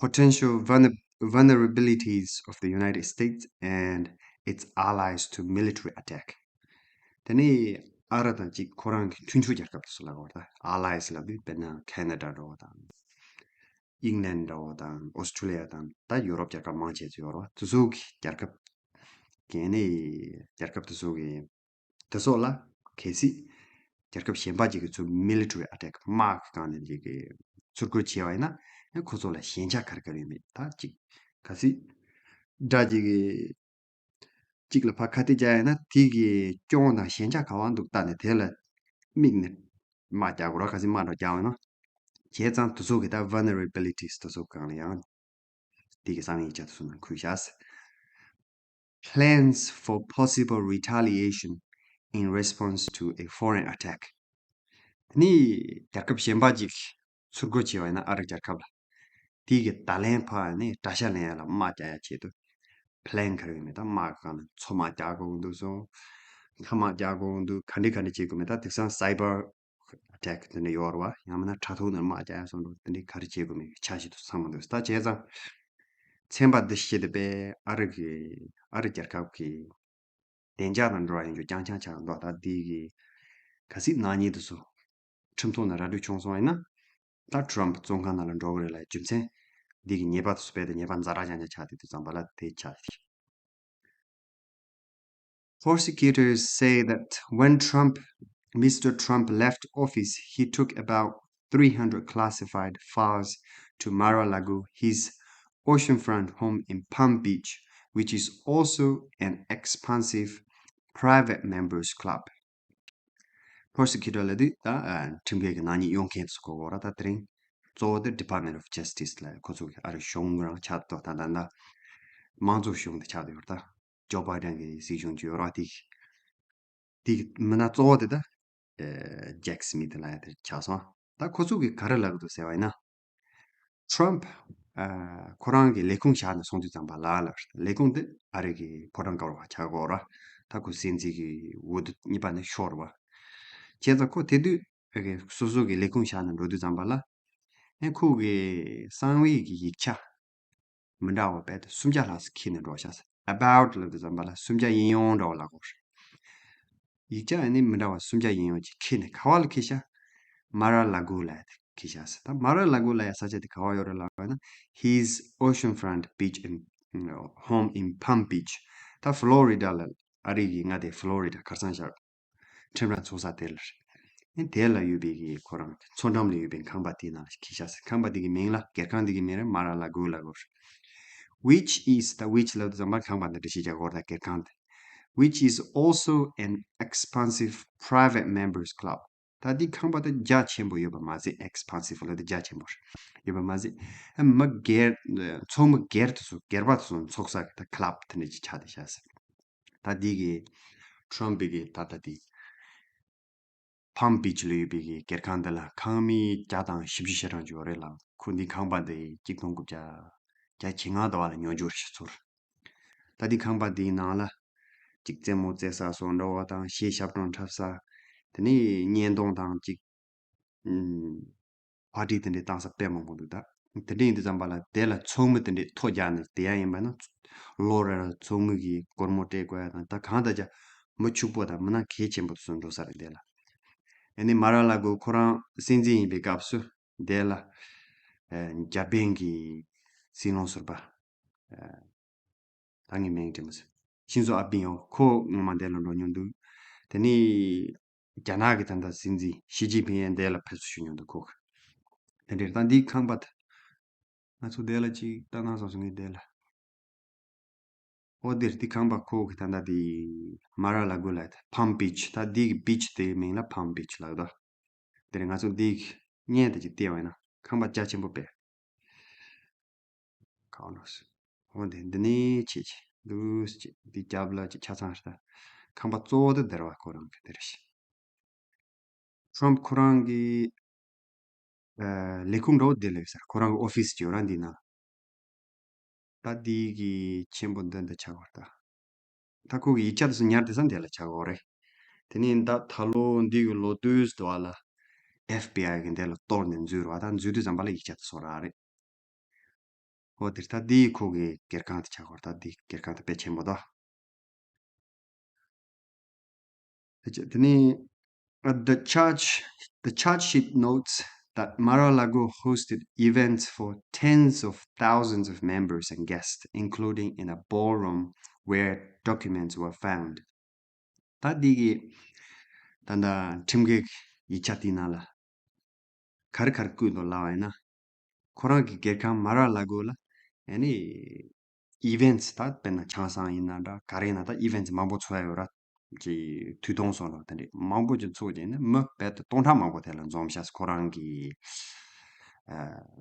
Potential vulner- vulnerabilities of the United States and its allies to military attack. དེ་ནི་ཨ་རི་དང་གཅིག་ཁོ་རང་གི་མཐུན་ཕྱོགས་རྒྱལ་ཁབ་དེ་ཚོ་ལ་གོ་ད་allies ལབ་དུས་དཔེར་ན་ཁེ་ན་ཌ་འདྲ་བོ་དང་། ཨིང་ལན་འདྲ་བོ་དང་། ཨོ་སི་ཁྲུ་ལི་ཡ་དང་། ད་ཡུ་རོབ་རྒྱལ་ཁབ་མང་ཆེ་ཚོ་ཡོད་རེད་བ། དེ་ཚོ་གི་རྒྱལ་ཁབ་གན་ནི་རྒྱལ་ཁབ་དེ་ཚོ་གི་དེ་ཚོ་ལ་གལ་སྲིད་རྒྱལ་ཁབ་གཞན་པ་ཅིག་གིས་ཚུར་military attack དམག་གི་སྒང་ནས་ཅིག་གི་ཚུར་རྒོལ་བྱས་པ་ཡིན་ན་ཡང་ཁོ་ཚོ་ལ་ཞན་ཆ་ག་རེ་ག་རེ་ཡོད་མེད། ད་ཅིག་གལ་སྲིད་ སྒྲ་གཅིག་གི་གཅིག་ལ་ཕར་ཁ་གཏད་བཅག་ཡ་ན་དེ་གི་སྐྱོན་དང་ཞན་ཆ་ག་བ་འདུག་ལྟ་ནས་དེ་ལ་དམིགས་ནས་དམག་རྒྱག་དགོས་ར། ག་ཚོད་དམག་འདྲ་རྒྱག་འོས་ན། བྱས་ཙང་དེ་ཚོ་གི་ད་vulnerabilities དེ་ཚོ་སྒང་ལ་ཡང་དེ་གི་གསང་བའི་ཡིག་ཆ་དེ་ཚོ་ནང་འཁོད་བཞག Plans for possible retaliation in response to a foreign attack. ནི་རྒྱལ་ཁབ་གཞན་པ་ཅིག་ཚུར་རྒོལ་བྱས་པ་ཡིན་ན་ཨ་རི་རྒྱལ་ཁབ་ལ། དེ་གི་ད་ལན་ཕར་ནི་དགྲ་ཤ་ལེན་ཡ་ལ་དམག་རྒྱག་ཡ་ཆེད་དུ། plan ག་རེ་ཡོད་མེད་ད། དམག་གི་སྒང་ལ་མཚོ་དམག་རྒྱག་དགོས་འདུག་སོང་། མཁའ་དམག་རྒྱག་དགོས་འདུག་ག་འདྲ་ག་འདྲ་བྱེད་དགོས་མེད་ད། དེང་སང་cyber attack དེ་འདྲ་ཡོད་རེད་བ། ཡང་མིན་ན་དྲ་ཐོག་ནས་དམག་རྒྱག་ཡ་སོང་འགྲོ། དེ་འདྲ་ག་རེ་བྱེད་དགོས་མེད་ཆ་ཞིག་ཏུ་ཚང་མ་འདུག་ད་བྱས་ཙང་ཚན་པ་འདི་བཤད་དེ་པས་ཨ་རི་གི་ཨ་རི་རྒྱལ་ཁབ་ཀྱི་བདེ་འཇགས་དང་འབྲེལ་བ་ཡིན་རྒྱུ་རྐྱང་རྐྱང་ཆགས་འདུག་ད་འདི་གི་ག་སྲིད་ནག་ཉེས་དེ་ཚོ་ཁྲིམས་ཐོག་ནས་ར་སྤྲོད་བྱུང་སོང་ཡིན་ན། ད་Trump བཙོན་ཁང་ནང་ལ་འགྲོ་གི་རེད་ལ། རྒྱུ་མཚན་འདི་གི་ཉེས་པ་དེ་ཚོ་རྦད་དེ་ཉེས་པ་ཛ་དྲག་རྐྱང་རྐྱང་ཆགས་བསྡད་དུས་ཙམ་པ་ལ་དེ་ཆགས་བསྡད། Prosecutors say that when Trump, Mister Trump left office, he took about three hundred classified files to Mar-a-Lago, his oceanfront home in Palm Beach, which is also an expansive private members club. Prosecutor ལབ་དུས་ད་ཁྲིམས་འགལ་གྱི་ནག་ཉེས་གཡོག་མཁན་ཚོ་གོ་གོ་ར། ད་དེ་རིང་གཙོ་བོ་དེ་Department of Justice ལ་ཁོ་ཚོ་གི་ཨ་རི་གཞུང་རང་ཆགས་ཏོ། ད་ད་ད་དམངས་གཙོ་གཞུང་དེ་ཆགས་ཏོ་ཡོད་ར། ད་Joe Biden གི་སྲིད་གཞུང་ཅིག་ཡོད་ར། དེ་དེ་མི་སྣ་གཙོ་བོ་དེ་ད་Jack Smith ལ་ཡ་དེ་ཆགས་སོང་། ད་ཁོ་ཚོ་གི་ག་རེ་ལབ་གི་འདུག་ཟེར་བ་ཡིན་ན། Trump ཁོ་རང་གི་ལས་ཁུངས་བཞག་ནས་སོང་དུས་ཙམ་པ་ལ་ལ་ལས་ཁུངས་དེ་ཨ་རི་གི་ཕོ་བྲང་དཀར་པོ་ཆགས་ཀྱི་ཡོད་ར། ད་ཁོ་སྲིད་འཛིན་གི་འོས་བསྡུ་གཉིས་པ་ནས་ཤོར་བ། བྱས་ཙང་ཁོ་དེ་དུས་སོ་སོ་གི་ལས་ཁུངས་བཞག་ནས་འགྲོ་དུས་ཙམ་པ་ལ། ཨེ་ཁོ་གི་གསང་བའི་གི་ཡིག་ཆ་མི་འདྲ་བ་རྦད་དེ་སུམ་བརྒྱ་ལྷག་ཙམ་ཁྱེར་ནས་འགྲོ་ཤག་ཟེར། About ལབ་དུས་ཙམ་པ་ལ་སུམ་བརྒྱ་ཡིན་ཡོང་འདྲ་བ་ལ་གོ། ཡིག་ཆ་ཨ་ནི་མི་འདྲ་བ་སུམ་བརྒྱ་ཡིན་ཡོང་ཅིག་ཁྱེར་ནས་ག་བ་ལ་ཁྱེར་ཤག Mar-a-Lago ལ་ཁྱེར་ཤག་ཟེར། ད་Mar-a-Lago ལ་ཡ་ས་ཆ་དེ་ག་བ་ཡོད་རེད་ལབ་པ་ན། His oceanfront beach in, you know, home in Palm Beach. ད་Florida ལ། ཨ་རི་གི་མངའ་སྡེ་Florida ཁར་སང་ཤར་ཁྲིམས་ར་ཚོགས་ས་དེ་ལ་རེད། དེ་ལ་ཡོད་པའི་གི་ཁོ་རང་མཚོ་འགྲམ་ལ་ཡོད་པའི་ཁང་པ་དེའི་ནང་ལ་ཁྱེར་ཤག་ཟེར། ཁང་པ་དེ་གི་མིང་ལ། སྒེར་ཁང་དེ་གི་མིང་ལ་Mar-a-Lago ལབ་གོ། Which is ད་which ལབ་དུས་ཙམ་པ་ཁང་པ་འདི་འདྲ་ཞིག་རྒྱག་གོ་ར། ད་སྒེར་ཁང་དེ། Which is also an expansive private members club. ད་འདི་ཁང་པ་དེ་རྒྱ་ཆེན་པོ་ཡོད་པ་མ་ཟད། Expansive ལབ་དེ་རྒྱ་ཆེན་པོ་རེད། ཡོད་པ་མ་ཟད། ཨ་མི་སྒེར་ཚོགས་མི་སྒེར་དེ་ཚོ་སྒེར་པ་དེ་ཚོ་ཚོགས་ས་གི་ད་club དེ་འདྲ་ཅིག་ཆགས་བསྡད་ཤག་ཟེར། ད་འདི་གི་Trump གི་ད་ལྟ་དེ་Palm Beach ལ་ཡོད་པའི་གི་སྒེར་ཁང་འདི་ལ་ཁང་མིག་བརྒྱ་དང་བཞི་བཅུ་ཞེ་གྲངས་ཅིག་ཡོད་རེད་ལ། ཁོ་འདི་ཁང་པ་འདི་གཅིག་སྟོང་དགུ་བརྒྱ་བརྒྱད་ཅུ་གྱ་ལྔ་ཟླ་བ་ལ་ཉོ་རྒྱུ་རེད་ཤག་ཚུར། ད་འདི་ཁང་པ་འདིའི་ནང་ལ་གཅིག་རྩེད་མོ་རྩེ་ས་སོགས་འདྲ་བ་དང་། གཞས་ཞབས་བྲོ་འཁྲབ་ས། དེ་ནས་བརྙན་ཐུང་དང་གཅིག་ཨུམ། party དེ་འདྲའི་བཏང་ས་དཔེ་མང་པོ་འདུག་ད་དེ་འདྲ་ཡིན་དུས་ཙམ་པ་ལ་དེ་ལ་ཚོགས་མི་དེ་འདྲའི་ཐོ་རྒྱག་ནས་བསྡད་ཡ་ཡིན་པ་ན། ལོ་རེ་ལ་ཚོགས་མི་གིས་སྒོར་མོ་སྤྲད་དགོས་ཡ་དང་། ད་གང་ལྟར་ཀྱང་མི་ཕྱུག་པོ་དང་མི་སྣ་གལ་ཆེན་པོ་དེ་ཚོ་འགྲོ་ས་རེད་དེ་ལ། ཨ་ནི་Mar-a-Lago ཁོ་རང་སྲིད་འཛིན་ཡིན་པའི་སྐབས་སུ་དེ་ལ་ཨ་འཇར་པན་གྱི་སྲིད་བློན་ཟུར་པ་ཨ་ད་ངའི་མིང་དྲན་མི་སྲིད། ཤིན་ཛོ་ཨ་བྷེ་ཡང་ཁོ་སྔོན་མ་འདི་ལ་འགྲོ་མྱོང་འདུག་དེ་ནས་རྒྱ་ནག་གི་ད་ལྟ་སྲིད་འཛིན་ཞི་ཅིན་ཕིང་ཡང་འདི་ལ་ཕེབས་བསུ་ཞུ་མྱོང་འདུག་ཁོ། དེ་འདྲའི་ད་འདིའི་ཁང་པ་ད་ང་ཚོ་འདི་ལ་ཅིག་ལྟ་ན་བཟང་སོང་ངས་འདི་ལ། ཨོ་དེར་འདི་ཁང་པ་ཁོ་གི་ད་ལྟ་འདི་Mar-a-Lago ལ་ད་Palm Beach ད་འདི་གི་beach དེའི་མིང་ལ་Palm Beach ལབ་ད། དེར་ང་ཚོ་འདི་གི་བརྙན་དེ་ཅིག་བལྟས་པ་ཡིན་ན་ཁང་པ་རྒྱ་ཆེན་པོ་དཔེ། ཁ་ནོ་སི། འོ་དེ་འདི་ནས་ཆེ་ཆེ་འདུག་ཅེས་འདི་རྒྱབ་ལ་ཅིག་ཆ་ཚང་ཞིག་ད། ཁང་པ་གཙོ་བོ་དེ་འདིར་བ་ཁོ་རང་གི་དེ་རེད་ཤག Trump ཁོ་རང་གི་ཨ་ལས་ཁུངས་འདྲ་བོ་འདི་ལ་ཡོད་ས་རེད། ཁོ་རང་གི་ཨོ་ཕིས་ཅིག་ཡོད་ར་འདི་ན། ད་འདི་གི་ཆེན་པོ་འདི་འདི་ཆགས་པ་རེད་ད། ད་ཁོ་གི་ཡིག་ཆ་དེ་ཚོ་ཉར་དེ་ས་འདི་ལ་ཆགས་ཀྱི་ཡོད་རེད། དེ་ནས་ད་ད་ལོ་འདི་གི་ལོ་དུས་དུ་བ་ལ་F B I གི་འདི་ལ་གཏོར་ནས་འཛུལ་ར་བ། ད་འཛུལ་དུས་ཙམ་པ་ལ་ཡིག་ཆ་དེ་ཚོ་རག་རེད། ཨོ་དེར་ད་འདི་ཁོ་གི་སྒེར་ཁང་དེ་ཆགས་ཀྱི་ཡོད་རེད། ད་འདི་སྒེར་ཁང་དེ་དཔེ་ཆེན་པོ་ད། དེ་ནས། Uh, the charge, the charge sheet notes that Mar-a-Lago hosted events for tens of thousands of members and guests, including in a ballroom where documents were found. ད་འདི་གི་ད་ལྟ་ཁྲིམས་འགལ་གྱི་ཡིག་ཆ་དེའི་ནང་ལ་ག་རེ་ག་རེ་བཀོད་འདུག་ལབ་པ་ཡིན་ན། ཁོ་རང་གི་སྒེར་ཁང་Mar-a-Lago ལ་ཨ་ནི་ events ད་དཔེར་ན་ཆང་སང་ཡིན་ན་འདྲ་ག་རེ་ཡིན་ན་ད་events མང་པོ་ཚོགས་ཡ་ཡོད་ར། ཅིག་དུས་སྟོན་སོགས་ལ་དེ་འདྲས་མང་པོ་ཅིག་ཚོགས་ཀྱིན་ནི་མི་རྦད་དེ་སྟོང་ཕྲག་མང་པོ་དེ་ལ་འཛོམས་ཤག་ཁོ་རང་གི་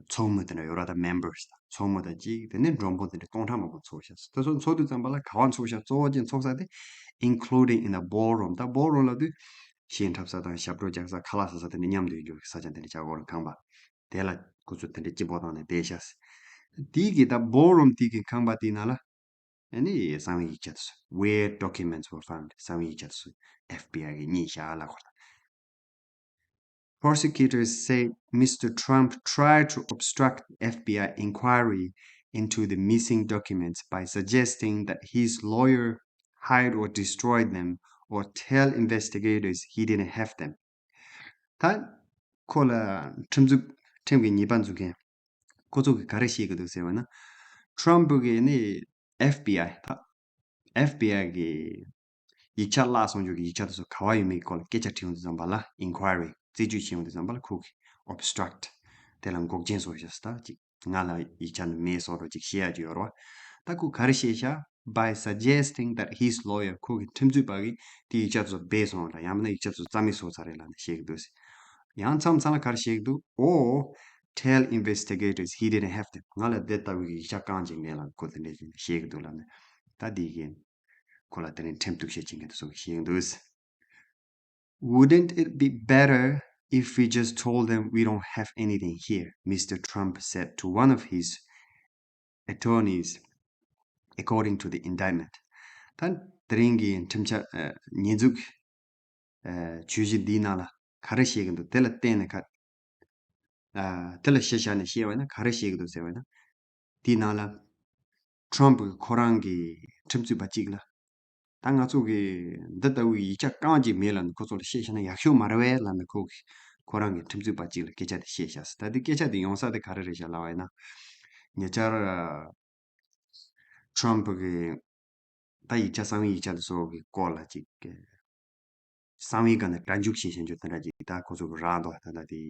ཚོགས་མི་དེ་འདྲ་ཡོད་ར། ད་members དང་ཚོགས་མི་དང་གཅིག་དེ་ནས་མགྲོན་པོ་དེ་འདྲས་སྟོང་ཕྲག་མང་པོ་ཚོགས་ཤག་དེ་ཚོ་ཚོགས་དུས་ཙམ་པ་ལ་ག་བ་ཚོགས་ཤག་གཙོ་བོ་ཅིག་ཚོགས་ས་དེ་including in a ballroom ད་ballroom ལབ་དུས་གཞས་འཁྲབ་ས་དང་ཞབས་བྲོ་རྒྱག་ས་ཁ་ལག་ཟ་ས་དེ་འདྲས་མཉམ་དུ་ཡོད་རྒྱུ་གི་ས་ཆ་དེ་འདྲས་ཆགས་ཀྱི་ཡོད་ར། ཁང་པ་དེ་ལ་ཁོ་ཚོ་དེ་འདྲས་སྐྱིད་པོ་བཏང་ནས་བསྡད་ཤག་དེའི་གི་ད་ballroom དེའི་གི་ཁང་པ་དེའི་ནང་ལ་ཨ་ནི་གསང་བའི་ཡིག་ཆ་དེ་ཚོ་where documents were found གསང་བའི་ཡིག་ཆ་དེ་ཚོ་F B I གི་རྙེད་ཤག་ལབ་ཀྱི་ཡོད་ར། Prosecutors say Mister Trump tried to obstruct F B I inquiry into the missing documents by suggesting that his lawyer hide or destroy them or tell investigators he didn't have them. ད་ཁོ་ལ་ཁྲིམས་འཛུགས་ཁྲིམས་ཀྱི་ཉེས་པ་འཛུགས་མཁན་ཁོ་ཚོ་གིས་ག་རེ་བཤད་ཀྱི་འདུག་ཟེར་བ་ན། Trump གིས་ནི་F B I ད་F B I གི་ཡིག་ཆ་བརླག་སོང་རྒྱུ་གི་ཡིག་ཆ་དེ་ཚོ་ག་བ་ཡོད་མེད་སྐོར་ལ་སྐད་ཆ་དྲིས་ཡོང་དུས་ཙམ་པ་ལ། inquiry རྩད་གཅོད་བྱེད་ཡོང་དུས་ཙམ་པ་ལ་ཁོ་གིས་obstruct དེ་ལ་འགོག་རྐྱེན་བཟོ་ཤག་ད་ཅིག་ང་ལ་ཡིག་ཆ་འདི་མེད་བཟོ་འདྲ་ཅིག་བཤད་ཡ་ཅིག་ཡོད་རེད་བ། ད་ཁོས་ག་རེ་བཤད་ཤག by suggesting that his lawyer ཁོ་གི་ཁྲིམས་རྩོད་པ་གིས་དེ་ཡིག་ཆ་ཚོ་སྦས་སོང་ལ་ཡང་མིན་ན་ཡིག་ཆ་ཚོ་རྩ་མེད་བཟོ་ཚར་རེད་ལབ་ནས་བཤད་ཀྱི་འདུག་ཡང་མཚམས་མཚམས་ལ་ག་རེ་བཤད་ཀྱི་འདུག or tell investigators he didn't have them ང་ལ་དེ་ལྟ་བུའི་ཡིག་ཆ་རྐང་གཅིག་མེད་ལབ་ཁོ་དེ་འདྲས་བཤད་ཀྱི་འདུག་ལབ་ནས། ད་འདི་གི་ཁོ་ལ་དེ་རིང་ཁྲིམས་གཏུག་བྱེད་ཀྱིན་མཁན་དེ་ཚོ་གིས་བཤད་ཀྱི་འདུག Wouldn't it be better if we just told them we don't have anything here? Mister Trump said to one of his attorneys, according to the indictment. ད་དེ་རིང་གི་ཁྲིམས་འཆར་ཉེས་འཛུགས་ཨ་གྲོས་གཞི་འདིའི་ནང་ལ་ག་རེ་བཤད་ཀྱི་འདུག་དེ་ལ་བརྟེན་ནས་ག་ཨ་དེ་ལ་གཞི་བཞག་ནས་བཤད་པ་ཡིན་ན་ག་རེ་བཤད་ཀྱི་འདུག་ཟེར་བ་ཡིན་ན། དེའི་ནང་ལ་Trump གིས་ཁོ་རང་གི་ཁྲིམས་རྩོད་པ་གཅིག་ལ། ད་ང་ཚོ་གི་འདི་ལྟ་བུའི་ཡིག་ཆ་རྐང་གཅིག་མེད་ལབ་ནས་ཁོ་ཚོ་ལ་བཤད་བཞག་ན་ཡག་ཤོས་མ་རེད་པས་ལབ་ནས་ཁོ་གིས་ཁོ་རང་གི་ཁྲིམས་རྩོད་པ་གཅིག་ལ་སྐད་ཆ་དེ་བཤད་བཞག་ད་དེ་སྐད་ཆ་དེ་ཡོང་ས་དེ་ག་རེ་རེད་བཞག་ལབ་པ་ཡིན་ན། ཉེ་ཆར་ཨ་Trump གིས་ད་ཡིག་ཆ་གསང་བའི་ཡིག་ཆ་དེ་ཚོ་གི་སྐོར་ལ་ཅིག་གསང་བའི་སྒང་ནས་གྲ་འཇུག་བྱེད་བཞིན་རྒྱུ་དེ་འདྲ་ཅིག་ད་ཁོ་ཚོ་གི་རག་འདུག་ད་ལྟ་དེ་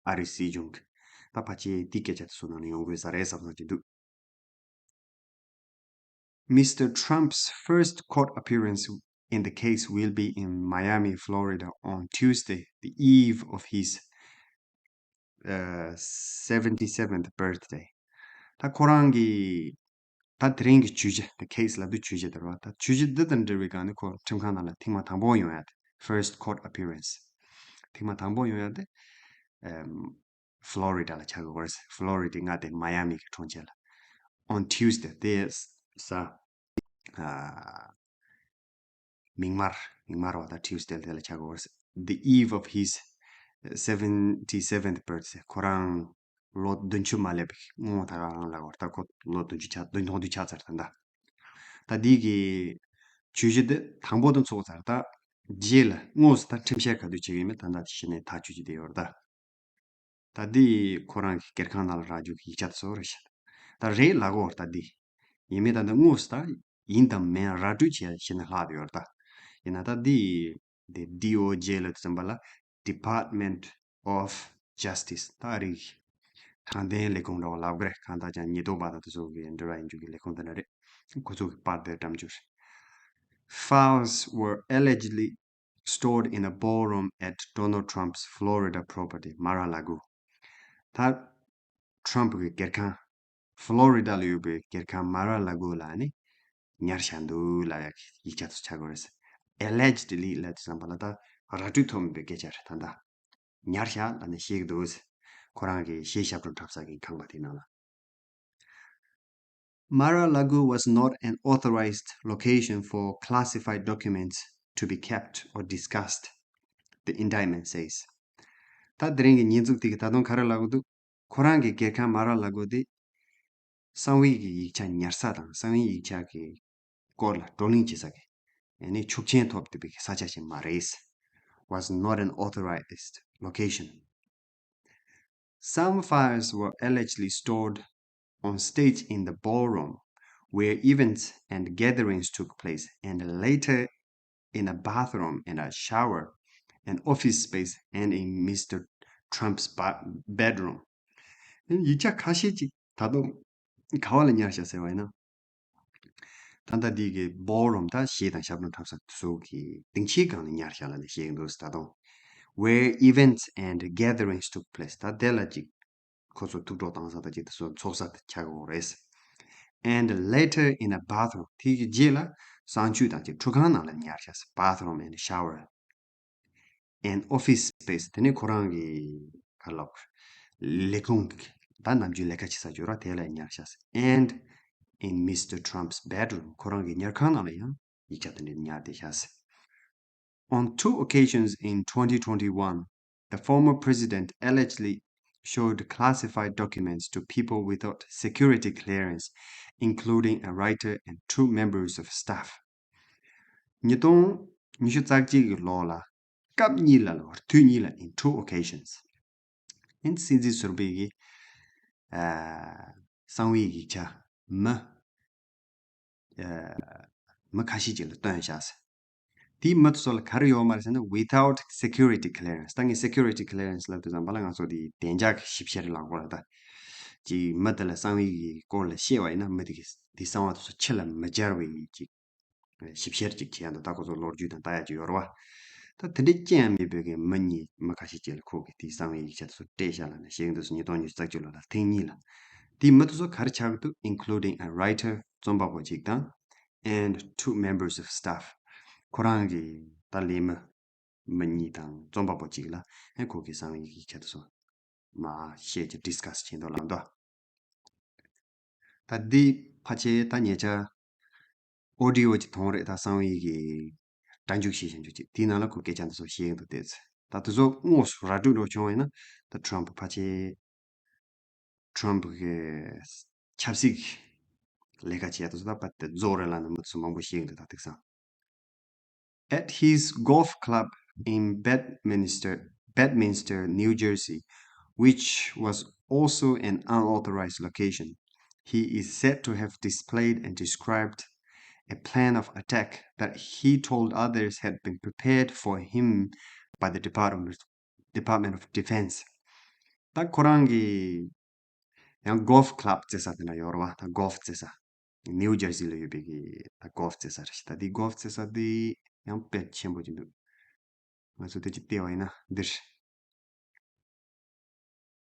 ཨ་རིའི་སྲིད་གཞུང་གི་ད་ཕལ་ཆེར་དེའི་སྐད་ཆ་དེ་ཚོ་ནང་ནས་ཡོང་དགོས་ས་རེད་བསམ་བསམ་ཅིག་འདུག Mister Trump's first court appearance in the case will be in Miami, Florida on Tuesday, the eve of his uh, seventy-seventh birthday. ད་ཁོ་རང་གི་ད་དེ་རིང་གི་བརྗོད་གཞི། the case ལབ་དུས་བརྗོད་གཞི་དེ་རེད་བ། ད་བརྗོད་གཞི་འདི་དང་འབྲེལ་བའི་སྒང་ནས་ཁོ་ཁྲིམས་ཁང་ནང་ལ་ཐེངས་མ་དང་པོ་ཡོང་ཡ་དེ། first court appearance ཐེངས་མ་དང་པོ་ཡོང་ཡ་དེ་ཨམ་Florida ལ་ཆགས་ཀྱི་ཡོད་རེད། Florida མངའ་སྡེ་Miami གི་གྲོང་ཁྱེར་ལ། on Tuesday དེ་ས་ཨ་མིག་དམར། མིག་དམར་བ་དང་Tuesday དེ་ལ་ཆགས་ཀྱི་ཡོད་རེད། the eve of his seventy-seventh birthday ཁོ་རང་ལོ་བདུན་ཅུ་མ་སླེབས་པའི་སྔོན་ད་ག་རང་ལ་བར་ད་ཁོ་ལོ་བདུན་ཅུ་ཆགས་བདུན་སྟོང་བདུན་ཆགས་ཚར་ད་ལྟ། ད་འདི་གི་བརྗོད་གཞི་འདི་དང་པོ་དེ་ཚོགས་ཚར། ད་རྗེས་ལ་དངོས་སུ་ད་ཁྲིམས་བཤེར་ག་དུས་བྱེད་ཀྱི་ཡིན་མིན་ད་ལྟ་གཞི་ནས་ཐག་གཅོད་ཀྱི་བསྡད་ཡོད་རེད་ད། ད་འདི་ཁོ་རང་གི་སྒེར་ཁང་ནང་ལ་རག་རྒྱུ་གི་ཡིག་ཆ་དེ་ཚོ་རེད་ཤག་ད་རེད་ལབ་ཀྱི་ཡོད་རེད་ད་འདི། ཡིན་མིན་ད་འདི་དངོས་སུ་ད་ཡིན་དང་མིན་ར་སྤྲོད་བྱས་གཞི་ནས་ལྷག་བསྡད་ཡོད་རེད་ད། ཡིན་ན་ད་འདི་འདི་D O J ལབ་དུས་ཙམ་པ་ལ་Department of Justice ད་ཨ་རིའི་དྲང་བདེན་ལས་ཁུངས་འདྲ་བོ་ལབ་ཀྱི་རེད། གང་ལྟར་ཀྱང་ཉེན་རྟོག་པ་དང་དེ་ཚོ་གི་འབྲེལ་བ་ཡིན་རྒྱུ་གི་ལས་ཁུངས་དེ་འདྲ་རེད། ཁོ་ཚོ་གི་པར་དེ་བཀྲམ་རྒྱུ་རེད། Files were allegedly stored in a ballroom at Donald Trump's Florida property, Mar-a-Lago. ད་Trump གི་སྒེར་ཁང་Florida ལ་ཡོད་པའི་སྒེར་ཁང་Mar-a-Lago ལ་ནི་ཉར་བཞག་འདུག་ལབ་ཡག་གི་ཡིག་ཆ་ཚོ་ཆགས་ཀྱི་ཡོད་རེད། allegedly ལབ་དུས་ཙམ་པ་ལ་ད་ར་སྤྲོད་ཐོབ་མེད་པའི་སྐད་ཆ་རེད་ད། ད་ཉར་བཞག་ལབ་ནས་བཤད་ཀྱི་འདུག་ཁོ་རང་གི་གཞས་ཞབས་བྲོ་འཁྲབ་ས་གི་ཁང་པ་དེའི་ནང་ལ། Mar-a-Lago was not an authorized location for classified documents to be kept or discussed, the indictment says. ད་དེ་རིང་གི་ཉེས་འཛུགས་དེ་གིས་ད་དུང་ག་རེ་ལབ་ཀྱི་འདུག་ཁོ་རང་གི་སྒེར་ཁང་Mar-a-Lago དེ་གསང་བའི་གི་ཡིག་ཆ་ཉར་ས་དང་གསང་བའི་ཡིག་ཆ་གི་སྐོར་ལ་བགྲོ་གླེང་བྱེད་ས་གི་ཨ་ནི་ཆོག་མཆན་ཐོབ་བསྡད་པའི་གི་ས་ཆ་ཞིག་མ་རེད། was not an authorized location. Some files were allegedly stored on stage in the ballroom where events and gatherings took place, and later in a bathroom, in a shower, an office space, and in Mister Trump's ba- bedroom. ཡིག་ཆ་ཁ་ཤས་ཅིག་ད་དུང་ག་བ་ལ་ཉར་བཞག་ཟེར་བ་ཡིན་ན། ད་ལྟ་འདི་གི་ballroom ད་གཞས་དང་ཞབས་བྲོ་འཁྲབ་ས་དེ་ཚོ་གི་སྡིངས་ཆའི་སྒང་ལ་ཉར་བཞག་ལབ་ནས་བཤད་ཀྱི་འདུག་ད་དུང་where events and gatherings took place ད་དེ་ལ་ཅིག་ཁོ་ཚོ་ཐུགས་སྤྲོ་བཏང་ས་དང་ཅིག་དེ་ཚོ་ཚོགས་ས་དེ་ཆགས་ཀྱི་ཡོད་རེད། And later in a bathroom དེ་གི་རྗེས་ལ་གསང་སྤྱོད་དང་ཅིག་ཁྲུས་ཁང་ནང་ལ་ཉར་བཞག bathroom and shower and office space དེ་ནི་ཁོ་རང་གི་ག་ལབ་ལས་ཁུངས་ཀྱི་ད་ནམ་རྒྱུན་ལས་ཀ་བྱེད་ས་ཅིག་ཡོད་ར་དེ་ལ་ཉར་བཞག and in Mister Trump's bedroom ཁོ་རང་གི་ཉལ་ཁང་ནང་ལ་ཡང་ཡིག་ཆ་དེ་འདྲ་ཉར་བསྡད་བཞག On two occasions in twenty twenty-one, the former president allegedly showed classified documents to people without security clearance, including a writer and two members of staff. ཉིས་སྟོང་ཉི་ཤུ་རྩ་གཅིག་གི་ལོ་ལ་སྐབས་གཉིས་ལ་ལོ་དུས་གཉིས་ལ་in two occasions. ཨིན་སྲིད་འཛིན་ཟུར་པའི་གི་ཨ་གསང་བའི་ཡིག་ཆ་མི་ཨ་མི་ཁ་ཤས་ཅིག་ལ་བཏོན་བཞག་ཟེར། དེའི་མི་དེ་ཚོ་ལ་ག་རེ་ཡོད་མ་རེད་ཟེར་ན་without security clearance ད་ངས་security clearance ལབ་དུས་ཙམ་པ་ལ་ང་ཚོ་དེ་བདེ་འཇགས་ཀྱི་ཞིབ་བཤེར་ལ་གོ་ལ་ད་ཅིག་མི་དེ་ལ་གསང་བའི་གི་སྐོར་ལ་བཤད་པ་ཡིན་ན་མི་དེ་གི་དེ་གསང་བ་དེ་ཚོ་ཕྱི་ལ་མི་སྦྱར་བའི་ཅིག་ཞིབ་བཤེར་ཅིག་བྱེད་ཡ་འདུག་ད་ཁོ་ཚོ་ལོ་རྒྱུས་དང་ལྟ་ཡ་ཅིག་ཡོད་རེད་བ། ད་དེ་འདྲའི་རྐྱེན་མེད་པའི་གི་མི་གཉིས་མི་ཁ་ཤས་ཅིག་ལ་ཁོ་གི་དེའི་གསང་བའི་ཡིག་ཆ་དེ་ཚོ་སྤྲད་བཞག་ལབ་ནས་བཤད་ཀྱི་འདུག་ཉིས་སྟོང་ཉི་ཤུ་རྩ་གཅིག་ལོ་ལ་ཐེངས་གཉིས་ལ། དེའི་མི་དེ་ཚོ་ག་རེ་ཆགས་ཀྱི་འདུག including a writer རྩོམ་པ་པོ་ཅིག་དང་and two members of staff ཁོ་རང་གི་ད་ལས་མི་མི་གཉིས་དང་རྩོམ་པ་པོ་གཅིག་ལ་ཨེ་ཁོ་གི་གསང་བའི་ཡིག་ཆ་དེ་ཚོ་མ་བཤད་ཀྱི་discuss བྱེད་འདུག་ལབ་འདུག་ད་འདི་ཕལ་ཆེར་ད་ཉེ་ཆར་audio ཅིག་མཐོང་རེད་ད་གསང་བའི་གི་སྒྲ་འཇུག་བྱེད་བཞིན་འཇུག་ཅིག་དེའི་ནང་ལ་ཁོ་སྐད་ཆ་འདི་ཚོ་བཤད་ཀྱི་འདུག་བལྟས་ཚེ་ད་དེ་ཚོ་དངོས་སུ་ར་སྤྲོད་འགྲོ་བྱུང་བ་ཡིན་ན་ད་Trump ཕལ་ཆེར་Trump གི་ཆབ་སྲིད་ཀྱི་ལས་ཀ་བྱེད་ཡ་དེ་ཚོ་ད་ཕར་དེ་རྫོགས་རེད་ལབ་ནས་མི་ཚོ་མང་པོ་བཤད་ཀྱི་འདུག་ད་དེང་སང་། At his golf club in Bedminster, Bedminster, New Jersey, which was also an unauthorized location, he is said to have displayed and described a plan of attack that he told others had been prepared for him by the Department, Department of Defense. ད་ཁོ་རང་གི་ཡང་golf club རྩེ་ས་དེ་འདྲ་ཡོད་རེད་བ། ད་golf རྩེ་ས། New Jersey ལ་ཡོད་པའི་གི་ད་golf རྩེ་ས་རེད་ཤག་ད་འདི་golf རྩེ་ས་འདི་ཡང་དཔེ་ཆེན་པོ་ཅིག་འདུག་ང་ཚོ་དེ་ཅིག་བལྟས་པ་ཡིན་ན་འདིར།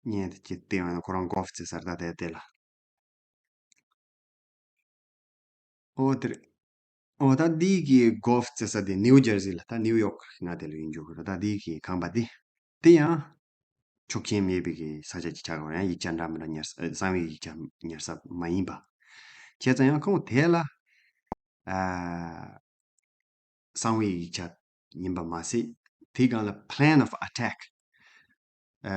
བརྙན་དེ་ཅིག་བལྟས་པ་ཡིན་ན་ཁོ་རང་golf རྩེ་ས་རེད་ད་དེ་དེ་ལ། ཨོ་དེ་རེད། ཨོ་ད་འདི་གི་golf རྩེ་ས་དེ་New Jersey ལ་ད་New York ང་དེ་ལ་ཡིན་འཇུག་གི་རེད་ད་འདི་གི་ཁང་པ་འདི། དེ་ཡང་ཆོག་མཆན་མེད་པའི་གི་ས་ཆ་ཅིག་ཆགས་ཡོད་རེད། ཡང་ཡིག་ཆ་འདྲ་མི་འདྲ་ཉར་ས་ཨ་གསང་བའི་ཡིག་ཆ་ཉར་ས་མ་ཡིན་པ། བྱས་ཙང་ཡང་ཁོང་དེ་ལ་ཨ་གསང་བའི་ཡིག་ཆ་ཡིན་པ་མ་ཟད་དེའི་སྒང་ལ་plan of attack ཨ་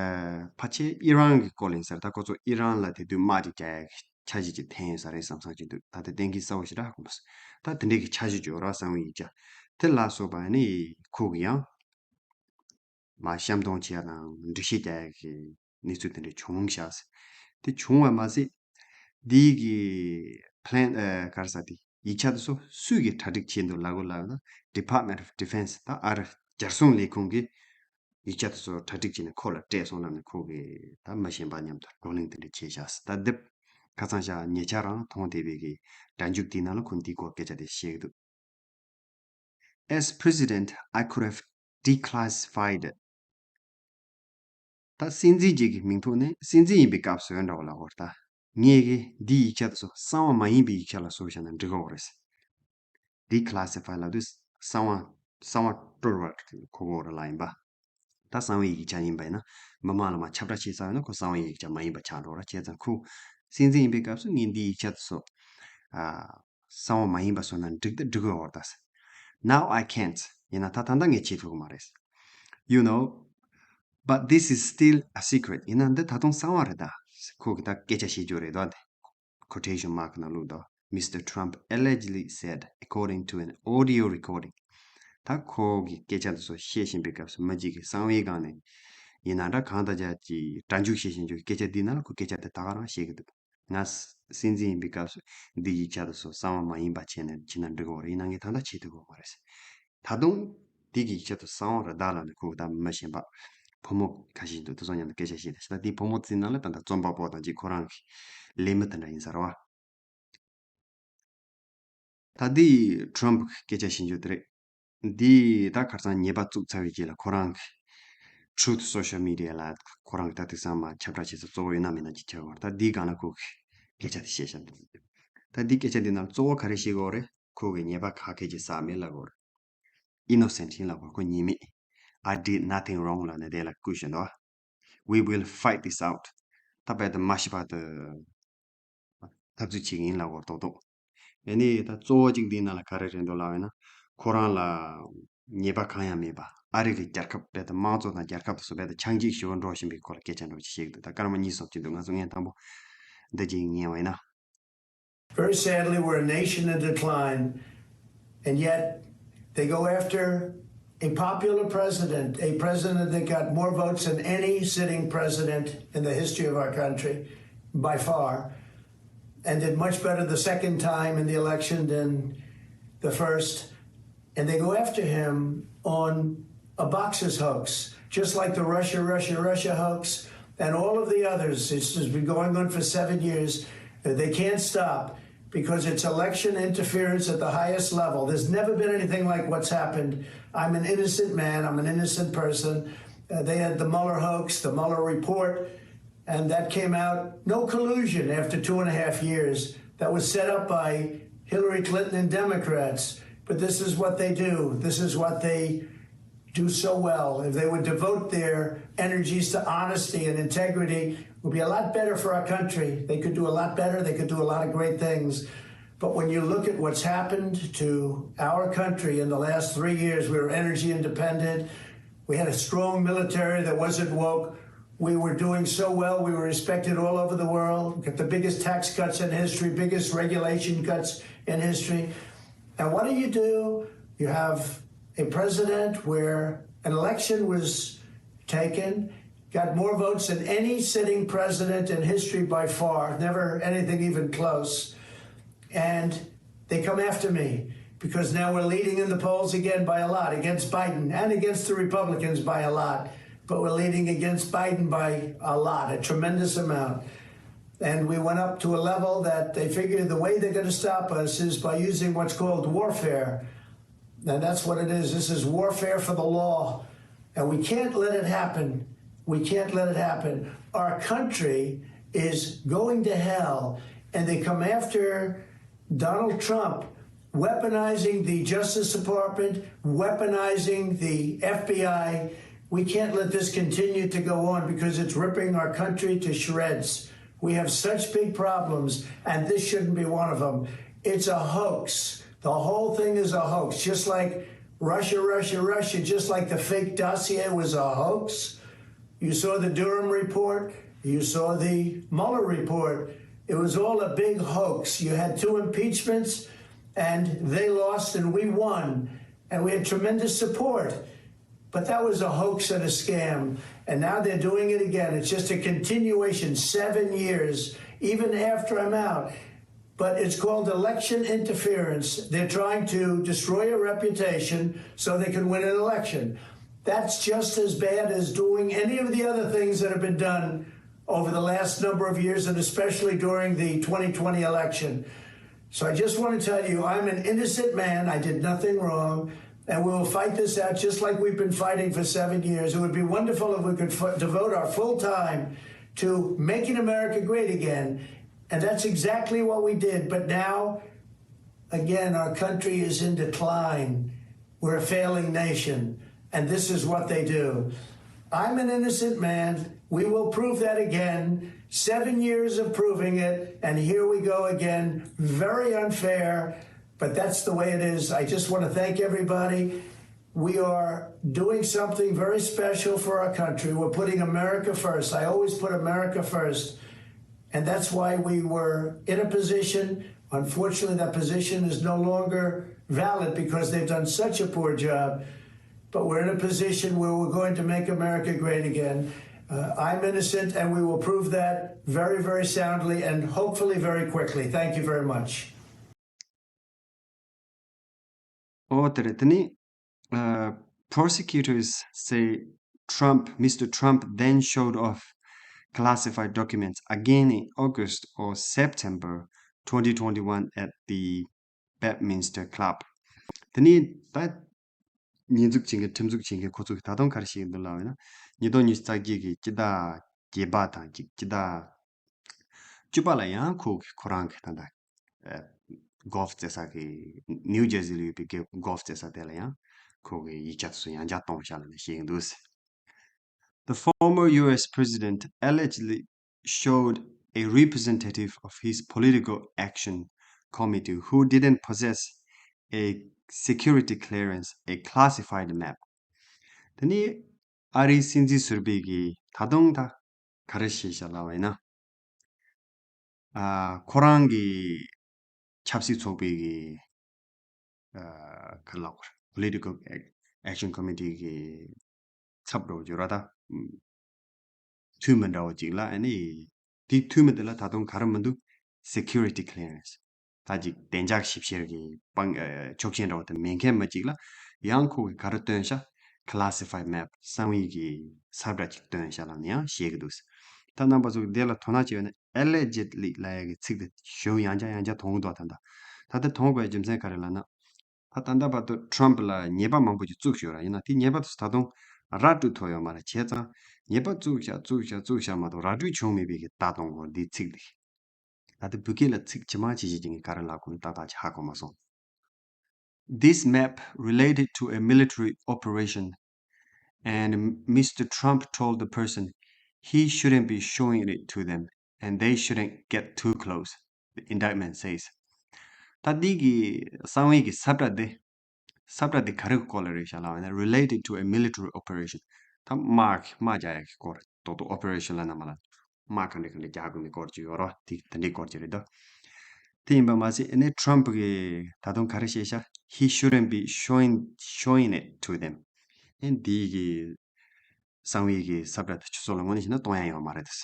ཕལ་ཆེར་ཨི་རན་གྱི་སྐོར་ལ་ཡིན་ས་རེད། ད་ཁོ་ཚོ་ཨི་རན་ལ་དེ་དུས་དམག་ཅིག་རྒྱག་ཡ་གི་འཆར་གཞི་ཅིག་འཐེན་ཡོད་ས་རེད་བསམ་བསམ་གྱི་འདུག་ད་དེ་གཏན་འཁེལ་གསལ་པོ་ཞེ་དྲག་གོ་མ་སོང་། ད་དེ་འདྲའི་གི་འཆར་གཞི་ཅིག་ཡོད་རེད་བསམ་བའི་ཡིག་ཆ་དེ་ལ་སོགས་པ་ནི་ཁོ་གི་ཡང་མ་བཤམས་གཏོང་བྱེད་ཡ་དང་འགྲེལ་བཤད་རྒྱག་ཡ་གི་གནས་ཚུལ་དེ་འདྲ་བྱུང་ཤག་དེ་བྱུང་བ་མ་ཟད་འདི་གི་plan ཨ་ག་རེ་ཟེར་དེ་ཡིག་ཆ་དེ་ཚོ་སུས་གི་གྲ་སྒྲིག་བྱས་འདུག་ལབ་དགོས་ལབ་ན་Department of Defense ད་ཨ་རི་རྒྱལ་སྲུང་ལས་ཁུངས་ཀྱི་ཡིག་ཆ་དེ་ཚོ་གྲ་སྒྲིག་བྱས་ནས་ཁོ་ལ་སྤྲད་སོང་ལབ་ནས་ཁོ་གི་ད་མི་གཞན་པ་མཉམ་དུ་བགྲོ་གླེང་དེ་འདྲ་བྱས་ཤག་ད་དེབ་ཁ་སང་ཞག་ཉེ་ཆར་རང་མཐོང་བསྡད་པའི་གི་སྒྲ་འཇུག་དེའི་ནང་ལ་ཁོ་འདིའི་སྐོར་སྐད་ཆ་དེ་བཤད་ཀྱི་འདུག As president, I could have declassified it. ད་སྲིད་འཛིན་གཅིག་གི་མིང་ཐོག་ནས་སྲིད་འཛིན་ཡིན་པའི་སྐབས་སུ་འདྲ་བ་ལ་འོར་ད། ངས་གི་འདིའི་ཡིག་ཆ་དེ་ཚོ་གསང་བ་མ་ཡིན་པའི་ཡིག་ཆ་ལ་བཟོ་བཞག་ན་འགྲིག་གི་རེད། Declassify ལབ་དུས་གསང་བ་གསང་བ་སྤྲོར་བར་གོ་གི་རེད་ལ་ཡིན་པ། ད་གསང་བའི་ཡིག་ཆ་ཡིན་པ་ཡིན་ན་མི་མང་ལ་མ་ཁྱབ་བསྒྲགས་བྱས་ཚར་ཡོད་ན་ཁོ་གསང་བའི་ཡིག་ཆ་མ་ཡིན་པ་ཆགས་འགྲོ་ར། བྱས་ཙང་ཁོ་སྲིད་འཛིན་ཡིན་པའི་སྐབས་སུ་ངས་འདིའི་ཡིག་ཆ་དེ་ཚོ་ཨ། གསང་བ་མ་ཡིན་པ་བཟོ་ན་འགྲིག་ད་འགྲིག་གི་ཡོད་རེད་ད། Now I can't. ཡིན་ན་ད་ད་ལྟ་ངས་བྱེད་ཐུབ་ཀྱི་མ་རེད། You know, but this is still a secret. ཡིན་ན་འདི་ད་དུང་གསང་བ་རེད་ད། ཁོ་གི་ད་སྐད་ཆ་བཤད་རྒྱུ་རེད་དོ། Quotation mark ནང་བླུགས་དོ། Mister Trump allegedly said, according to an audio recording. ད་ཁོ་གི་སྐད་ཆ་འདི་ཚོ་བཤད་བཞིན་པའི་སྐབས་སུ་མི་གཅིག་གིས་གསང་བའི་སྒང་ནས་ཡིན་ན་འདྲ་གང་ལྟར་ཅིག་སྒྲ་འཇུག་བྱེད་བཞིན་རྒྱུ་གི་སྐད་ཆ་འདི་ནང་ལ་ཁོ་སྐད་ཆ་དེ་ད་ག་རང་བཤད་ཀྱི་འདུག་ང་སྲིད་འཛིན་ཡིན་པའི་སྐབས་སུ་འདི་ཡིག་ཆ་དེ་ཚོ་གསང་བ་མ་ཡིན་པ་བྱས་ནས་བྱས་ན་འགྲིག་གི་རེད། ཡིན་ན་ངས་ད་ལྟ་བྱེད་ཐུབ་ཀྱི་མ་རེད། ད་དུང་འདི་གི་ཡིག་ཆ་དེ་གསང་བ་རེད་ད་ལབ་ནས་ཁོ་ད་མི་གཞན་པ་ཕོ་མོ་ཁ་ཤས་ཤིག་འདུག་དེ་ཚོ་མཉམ་དུ་སྐད་ཆ་བཤད་དེ་ད་དེའི་ཕོ་མོ་ཚོའི་ནང་ལ་ད་ལྟ་རྩོམ་པ་པོ་དང་གཅིག་ཁོ་རང་གི་ལས་མི་དེ་འདྲ་ཡིན་ས་རེད་བ། ད་འདི་ཊམ་གི་སྐད་ཆ་བཤད་རྒྱུ་དེ་རེད། འདི་ད་ཁ་སང་ཉེས་པ་བཙུགས་ཚར་བའི་རྗེས་ལ་ཁོ་རང་གི་Truth Social Media ལ་ཁོ་རང་གི་ད་དུང་ཚང་མ་ཁྱབ་བསྒྲགས་བྱེད་ས་གཙོ་བོ་ཡོད་ན་མེད་ན་ཅིག་ཁྱབ་པར། ད་འདིའི་སྒང་ལ་ཁོ་གི་སྐད་ཆ་དེ་བཤད་བཞག་འདུག་ད་འདི་སྐད་ཆ་འདི་ནང་གཙོ་བོ་ག་རེ་བཤད་དགོས་རེད། ཁོ་གི་ཉེས་པ་ག་གེ་ཅིག་བསགས་མེད་ལབ་དགོས་རེད། Innocent ཡིན་ལབ་དགོས་རེད། ཁོ་ཉེས་མེད། I did nothing wrong ལབ་ནས་དེ་ལ་བསྐུལ་བཞིན་འདུག We will fight this out. ད་རྦད་དེ་མ་ཤི་བར་དུ་འཐབ་རྩོད་བྱེད་ཀྱི་ཡིན་ལབ་དགོས་རེད་རྡོག་རྡོག་ཨ་ནི་ད་གཙོ་བོ་གཅིག་འདིའི་ནང་ལ་ག་རེ་རེད་འདུག་ལབ་ཡོད་ན། ཁོ་རང་ལ་ཉེས་པ་གང་ཡང་མེད་པ། ཨ་རི་གི་རྒྱལ་ཁབ་རྦད་དེ་དམངས་གཙོ་དང་རྒྱལ་ཁབ་དེ་ཚོ་རྦད་དེ་ཆག་འཇིག་ཞེ་པོ་འགྲོ་བཞིན་པའི་སྐོར་ལ་སྐད་ཆ་འདྲ་བོ་ཅིག་བཤད་ཀྱི་འདུག་ད་སྐར་མ་གཉིས་གསུམ་ཅིག་འདུག་ང་ཚོ་ངས་དང་པོ་འདི་ཅིག་ཉན་པ་ཡིན་ན། Very sadly, we're a nation in decline, and yet they go after a popular president, a president that got more votes than any sitting president in the history of our country, by far, and did much better the second time in the election than the first. And they go after him on a boxer's hoax, just like the Russia, Russia, Russia hoax and all of the others. It's just been going on for seven years. Uh, They can't stop because it's election interference at the highest level. There's never been anything like what's happened. I'm an innocent man, I'm an innocent person. Uh, they had the Mueller hoax, the Mueller report, and that came out, no collusion after two and a half years. That was set up by Hillary Clinton and Democrats. But this is what they do. This is what they do so well. If they would devote their energies to honesty and integrity, it would be a lot better for our country. They could do a lot better. They could do a lot of great things. But when you look at what's happened to our country in the last three years, we were energy independent. We had a strong military that wasn't woke. We were doing so well. We were respected all over the world. We got the biggest tax cuts in history, biggest regulation cuts in history. And what do you do? You have a president where an election was taken, got more votes than any sitting president in history by far, never anything even close. And they come after me because now we're leading in the polls again by a lot against Biden and against the Republicans by a lot. But we're leading against Biden by a lot, a tremendous amount. And we went up to a level that they figure the way they're going to stop us is by using what's called warfare. And that's what it is. This is warfare for the law. And we can't let it happen. We can't let it happen. Our country is going to hell. And they come after Donald Trump, weaponizing the Justice Department, weaponizing the F B I. We can't let this continue to go on because it's ripping our country to shreds. We have such big problems, and this shouldn't be one of them. It's a hoax. The whole thing is a hoax, just like Russia, Russia, Russia, just like the fake dossier was a hoax. You saw the Durham report, you saw the Mueller report. It was all a big hoax. You had two impeachments, and they lost, and we won. And we had tremendous support. But that was a hoax and a scam. And now they're doing it again. It's just a continuation, seven years, even after I'm out. But it's called election interference. They're trying to destroy your reputation so they can win an election. That's just as bad as doing any of the other things that have been done over the last number of years, and especially during the twenty twenty election. So I just want to tell you, I'm an innocent man. I did nothing wrong. And we will fight this out just like we've been fighting for seven years. It would be wonderful if we could f- devote our full time to making America great again. And that's exactly what we did. But now, again, our country is in decline. We're a failing nation. And this is what they do. I'm an innocent man. We will prove that again. Seven years of proving it, and here we go again. Very unfair, but that's the way it is. I just want to thank everybody. We are doing something very special for our country. We're putting America first. I always put America first. And that's why we were in a position, unfortunately, that position is no longer valid because they've done such a poor job. But we're in a position where we're going to make America great again. Uh, I'm innocent, and we will prove that very, very soundly and hopefully very quickly. Thank you very much. ཨོ་དེ་རེད། དེ་ནི། Uh, prosecutors say Trump, Mister Trump then showed off classified documents again in August or September twenty twenty-one at the Bedminster Club། དེ་ནས་ད་ཉེས་འཛུགས་བྱེད་མཁན་ཁྲིམས་འཛུགས་བྱེད་མཁན་ཁོ་ཚོ་གིས་ད་དུང་ག་རེ་བྱེད་ཀྱི་འདུག་ལབ་ན། ཉིས་སྟོང་ཉི་ཤུ་རྩ་བརྒྱད་ཀྱི་སྤྱི་ཟླ་བརྒྱད་པ་དང་གཅིག་སྤྱི་ཟླ་བཅུ་པ་ལ་ཡང་ཁོ་གིས་ཁོ་རང་གི་ད་ལྟ་ཨ་གོལ་ཕ་རྩེད་ས་གི་ནིའུ་ཇར་ཟི་ལ་ཡོད་པའི་གི་གོལ་ཕ་རྩེད་ས་དེ་ལ་ཡང་ཁོ་གིས་ཡིག་ཆ་དེ་ཚོ་ཡང་བསྐྱར་གཏོང་བཞག་ལབ་ནས་བཤད་ཀྱི་འདུག། The former U S president allegedly showed a representative of his political action committee who didn't possess a security clearance a classified map. དེ་ནས་ཨ་རིའི་སྲིད་འཛིན་ཟུར་པ་གིས་ད་དུང་ད་ག་རེ་བཤད་བཞག་ལབ་པ་ཡིན་ན། ཨ་ཁོ་རང་གི་ཆབ་སྲིད་ཚོགས་པའི་གི་ཨ་ག་ལབ་དགོས་རེད། Political Ac- Action Committee གི་ཚབ་འདྲ་བོ་ཅིག་རེད་ད། ཨུམ། འཐུས་མི་འདྲ་བོ་ཅིག་ལ་ཨ་ནི། དེའི་འཐུས་མི་དེ་ལ་ད་དུང་ག་རེ་མི་འདུག། Security clearance། ད་ཅིག་བདེ་འཇགས་ཞིབ་བཤེར་གྱི་དཔང་ཨ་ཆོག་མཆན་འདྲ་བོ་དེ་མེད་མཁན་མི་གཅིག་ལ་ཡང་ཁོ་གིས་ག་རེ་བཏོན་ཤག། Classified map། གསང་བའི་གི་ས་བཀྲ་ཅིག་བཏོན་ཤག་ལབ་ནས་ཡང་བཤད་ཀྱི་འདུག། ད་རྣམ་པ་ཚོ་གིས་དེ་ལ་དོ་སྣང་བྱས་ཡོད་ན། Allegedly ལབ་ཡ་གི་ཚིག་དེ་ཞེ་པོ་ཡང་བསྐྱར་ཡང་བསྐྱར་མཐོང་གི་འདུག་ད་ལྟ། ད་ལྟ་མཐོང་དགོས་པའི་རྒྱུ་མཚན་ག་རེ་ལབ་ན། ད་ད་ལྟ་བར་དུ་Trump ལ་ཉེས་པ་མང་པོ་ཅིག་བཙུགས་ཡོད་ར། ཡིན་ན་དེ་ཉེས་པ་དེ་ཚོ་ད་དུང་ར་སྤྲོད་ཐུབ་ཡོད་མ་རེད། བྱས་ཙང་ཉེས་པ་བཙུགས་བཞག་བཙུགས་བཞག་བཙུགས་བཞག་མ་གཏོགས་ར་སྤྲོད་བྱུང་མེད་པའི་གི་ལྟ་སྟངས་འོ་འདིའི་ཚིག་འདི། ད་ལྟ་བོད་སྐད་ལ་ཚིག་ཇི་མ་ཇི་བཞིན་ཅིག་ག་རེ་ལབ་དགོས་ནི་ཏག་ཏག་ཅིག་ཧ་གོ་མ་སོང་། This map related to a military operation, and Mister Trump told the person he shouldn't be showing it to them and they shouldn't get too close, the indictment says. ད་འདི་གི་གསང་བའི་གི་ས་བཀྲ་འདི། ས་བཀྲ་འདི་ག་རེ་གི་སྐོར་ལ་རེད་ཤག་ལབ་ན། Related to a military operation. ད་དམག་གི་དམག་རྒྱག་ཡ་གི་སྐོར་རེད། ཏོག་ཏོག་operation ལབ་ན་མ་ལ། དམག་ག་འདྲ་ག་འདྲ་རྒྱག་དགོས་ནི་སྐོར་ཅིག་ཡོད་རོ། དེ་དེ་འདྲའི་སྐོར་ཅིག་རེད་དོ། དེ་ཡིན་པ་མ་ཟད་ཨ་ནི་Trump གིས་ད་དུང་ག་རེ་བཤད་ཤག། He shouldn't be showing showing it to them. ཨ་ནི་འདི་གི་གསང་བའི་གི་ས་བཀྲ་དེ་ཁྱོད་ཚོ་ལ་དངོས་གནས་བྱས་ན་གཏོང་ཡ་ཡོད་མ་རེད་དེ།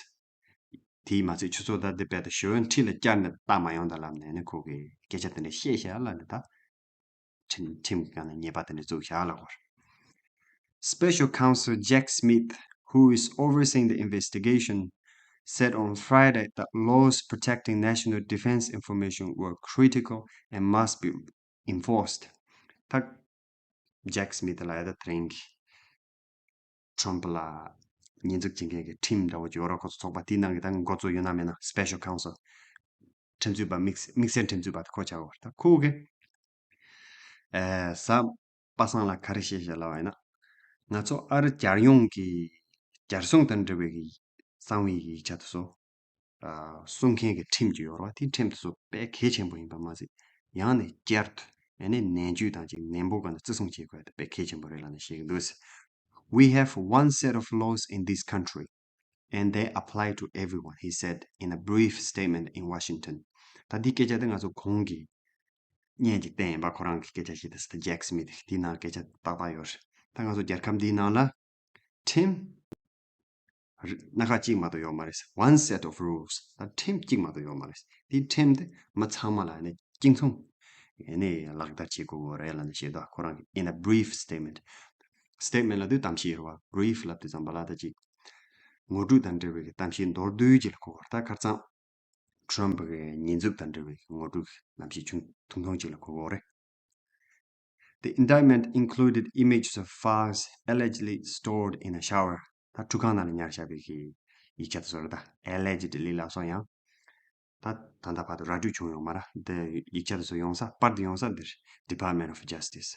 དེས་མ་ཚད་ཁྱོད་ཚོ་ད་འདི་རྦད་དེ་ཞུ་བོའི་འཁྲིས་ལ་བསྐྱར་ནས་བཏང་མ་ཡོང་ད་ལབ་ནས་ཨ་ནི་ཁོ་གིས་སྐད་ཆ་དེ་འདྲ་བཤད་ཤག་ལབ་ནས་ད། ཁྲིམས་ཁྲིམས་ཀྱི་སྒང་ནས་ཉེས་པ་དེ་འདྲ་བཙུགས་བཞག་ལབ་དགོས་རེད། Special Counsel Jack Smith, who is overseeing the investigation, said on Friday that laws protecting national defense information were critical and must be enforced. ད་Jack Smith ལབ་ཡ་ད་དེ་རིང་གི་Trump ལ་ཉེས་འཛུགས་བྱེད་མཁན་གྱི་ཁྲིམས་འདྲ་བོ་ཅིག་ཡོད་རེད། ཁོ་ཚོ་ཚོགས་པ་དེའི་ནང་གི་ད་འགོ་གཙོ་ཡོད་ན་མེད་ན། Special Counsel། ཁྲིམས་རྩོད་པ། དམིགས་དམིགས་བསལ་ཁྲིམས་རྩོད་པ་དེ་ཁོ་ཆགས་ཡོད་རེད། ད་ཁོ་གིས་ཨ་གཟའ་པ་སངས་ལ་ག་རེ་བཤད་བཞག་ལབ་པ་ཡིན་ན། ང་ཚོ་ཨ་རི་རྒྱལ་ཡོངས་ཀྱི་རྒྱལ་སྲུང་དང་འབྲེལ་བའི་གི་གསང་བའི་ཡིག་ཆ་དེ་ཚོ་ཨ་སྲུང་མཁན་གྱི་ཁྲིམས་ཅིག་ཡོད་རེད་བ། དེ་ཁྲིམས་དེ་ཚོ་དཔེ་གལ་ཆེན་པོ་ཡིན་པ་མ་ཟད། ཡང་ནས་བསྐྱར་དུ་ཨ་ནི་ནན་བརྗོད་དང་ཅིག་ནན་པོ་སྒང་ནས་བརྩི་སྲུང་བྱེད་དགོས་དེ་དཔེ་གལ་ཆེན་པོ་རེད་ལབ་ནས་བཤད་ཀྱི་འདུག། We have one set of laws in this country, and they apply to everyone, he said in a brief statement in Washington. ད་འདི་སྐད་ཆ་དེ་ང་ཚོ་གོང་གི་བརྙན་གྱི་སྟེང་ཡིན་པ། ཁོ་རང་གི་སྐད་ཆ་ཞིག་དེ་ད་Jack Smith དེའི་ནང་སྐད་ཆ་ཏག་ཏག་ཡོད་རེད། ད་ང་ཚོ་རྒྱལ་ཁབ་འདིའི་ནང་ལ་ཁྲིམས་རི- སྣ་ཁ་གཅིག་མ་གཏོགས་ཡོད་མ་རེད། One set of rules. ད་ཁྲིམས་གཅིག་མ་གཏོགས་ཡོད་མ་རེད། དེ་ཁྲིམས་དེ་མི་ཚང་མ་ལ་ནི་གཅིག་མཚུངས་ནི་ལག་བསྟར་བྱེད་དགོས་རེད་ལབ་ནས་བཤད་འདུག། ཁོ་རང་གིས་in a brief statement. Statement ལབ་དུས་གཏམ་བཤད་རེད་བ། Brief ལབ་དུས་ཙམ་པ་ལ་ད་ཅིག་ངོ་སྤྲོད་དང་འབྲེལ་བའི་གི་གཏམ་བཤད་མདོར་བསྡུས་ཅིག་ལ་གོ་དགོས་རེད། ད་ཁར་ཚང་Trump གི་ཉེས་འཛུགས་དང་འབྲེལ་བའི་ངོ་སྤྲོད་ཀྱི་གནམ་གཤིས་ཆུང་ཐུང་ཐུང་ཅིག་ལ་གོ་དགོས་རེད། The indictment included images of files allegedly stored in a shower. ད་ཁྲུས་ཁང་ནང་ལ་ཉར་བཞག་པའི་གི་ཡིག་ཆ་དེ་ཚོ་རེད། ད་allegedly ལབ་སོང་ཡང་། ད་ད་ལྟ་བར་དུ་ར་སྤྲོད་བྱུང་ཡོད་མ་རེད། འདི་ཡིག་ཆ་དེ་ཚོ་ཡོང་ས། པར་དུ་ཡོང་ས་འདིར། Department of Justice.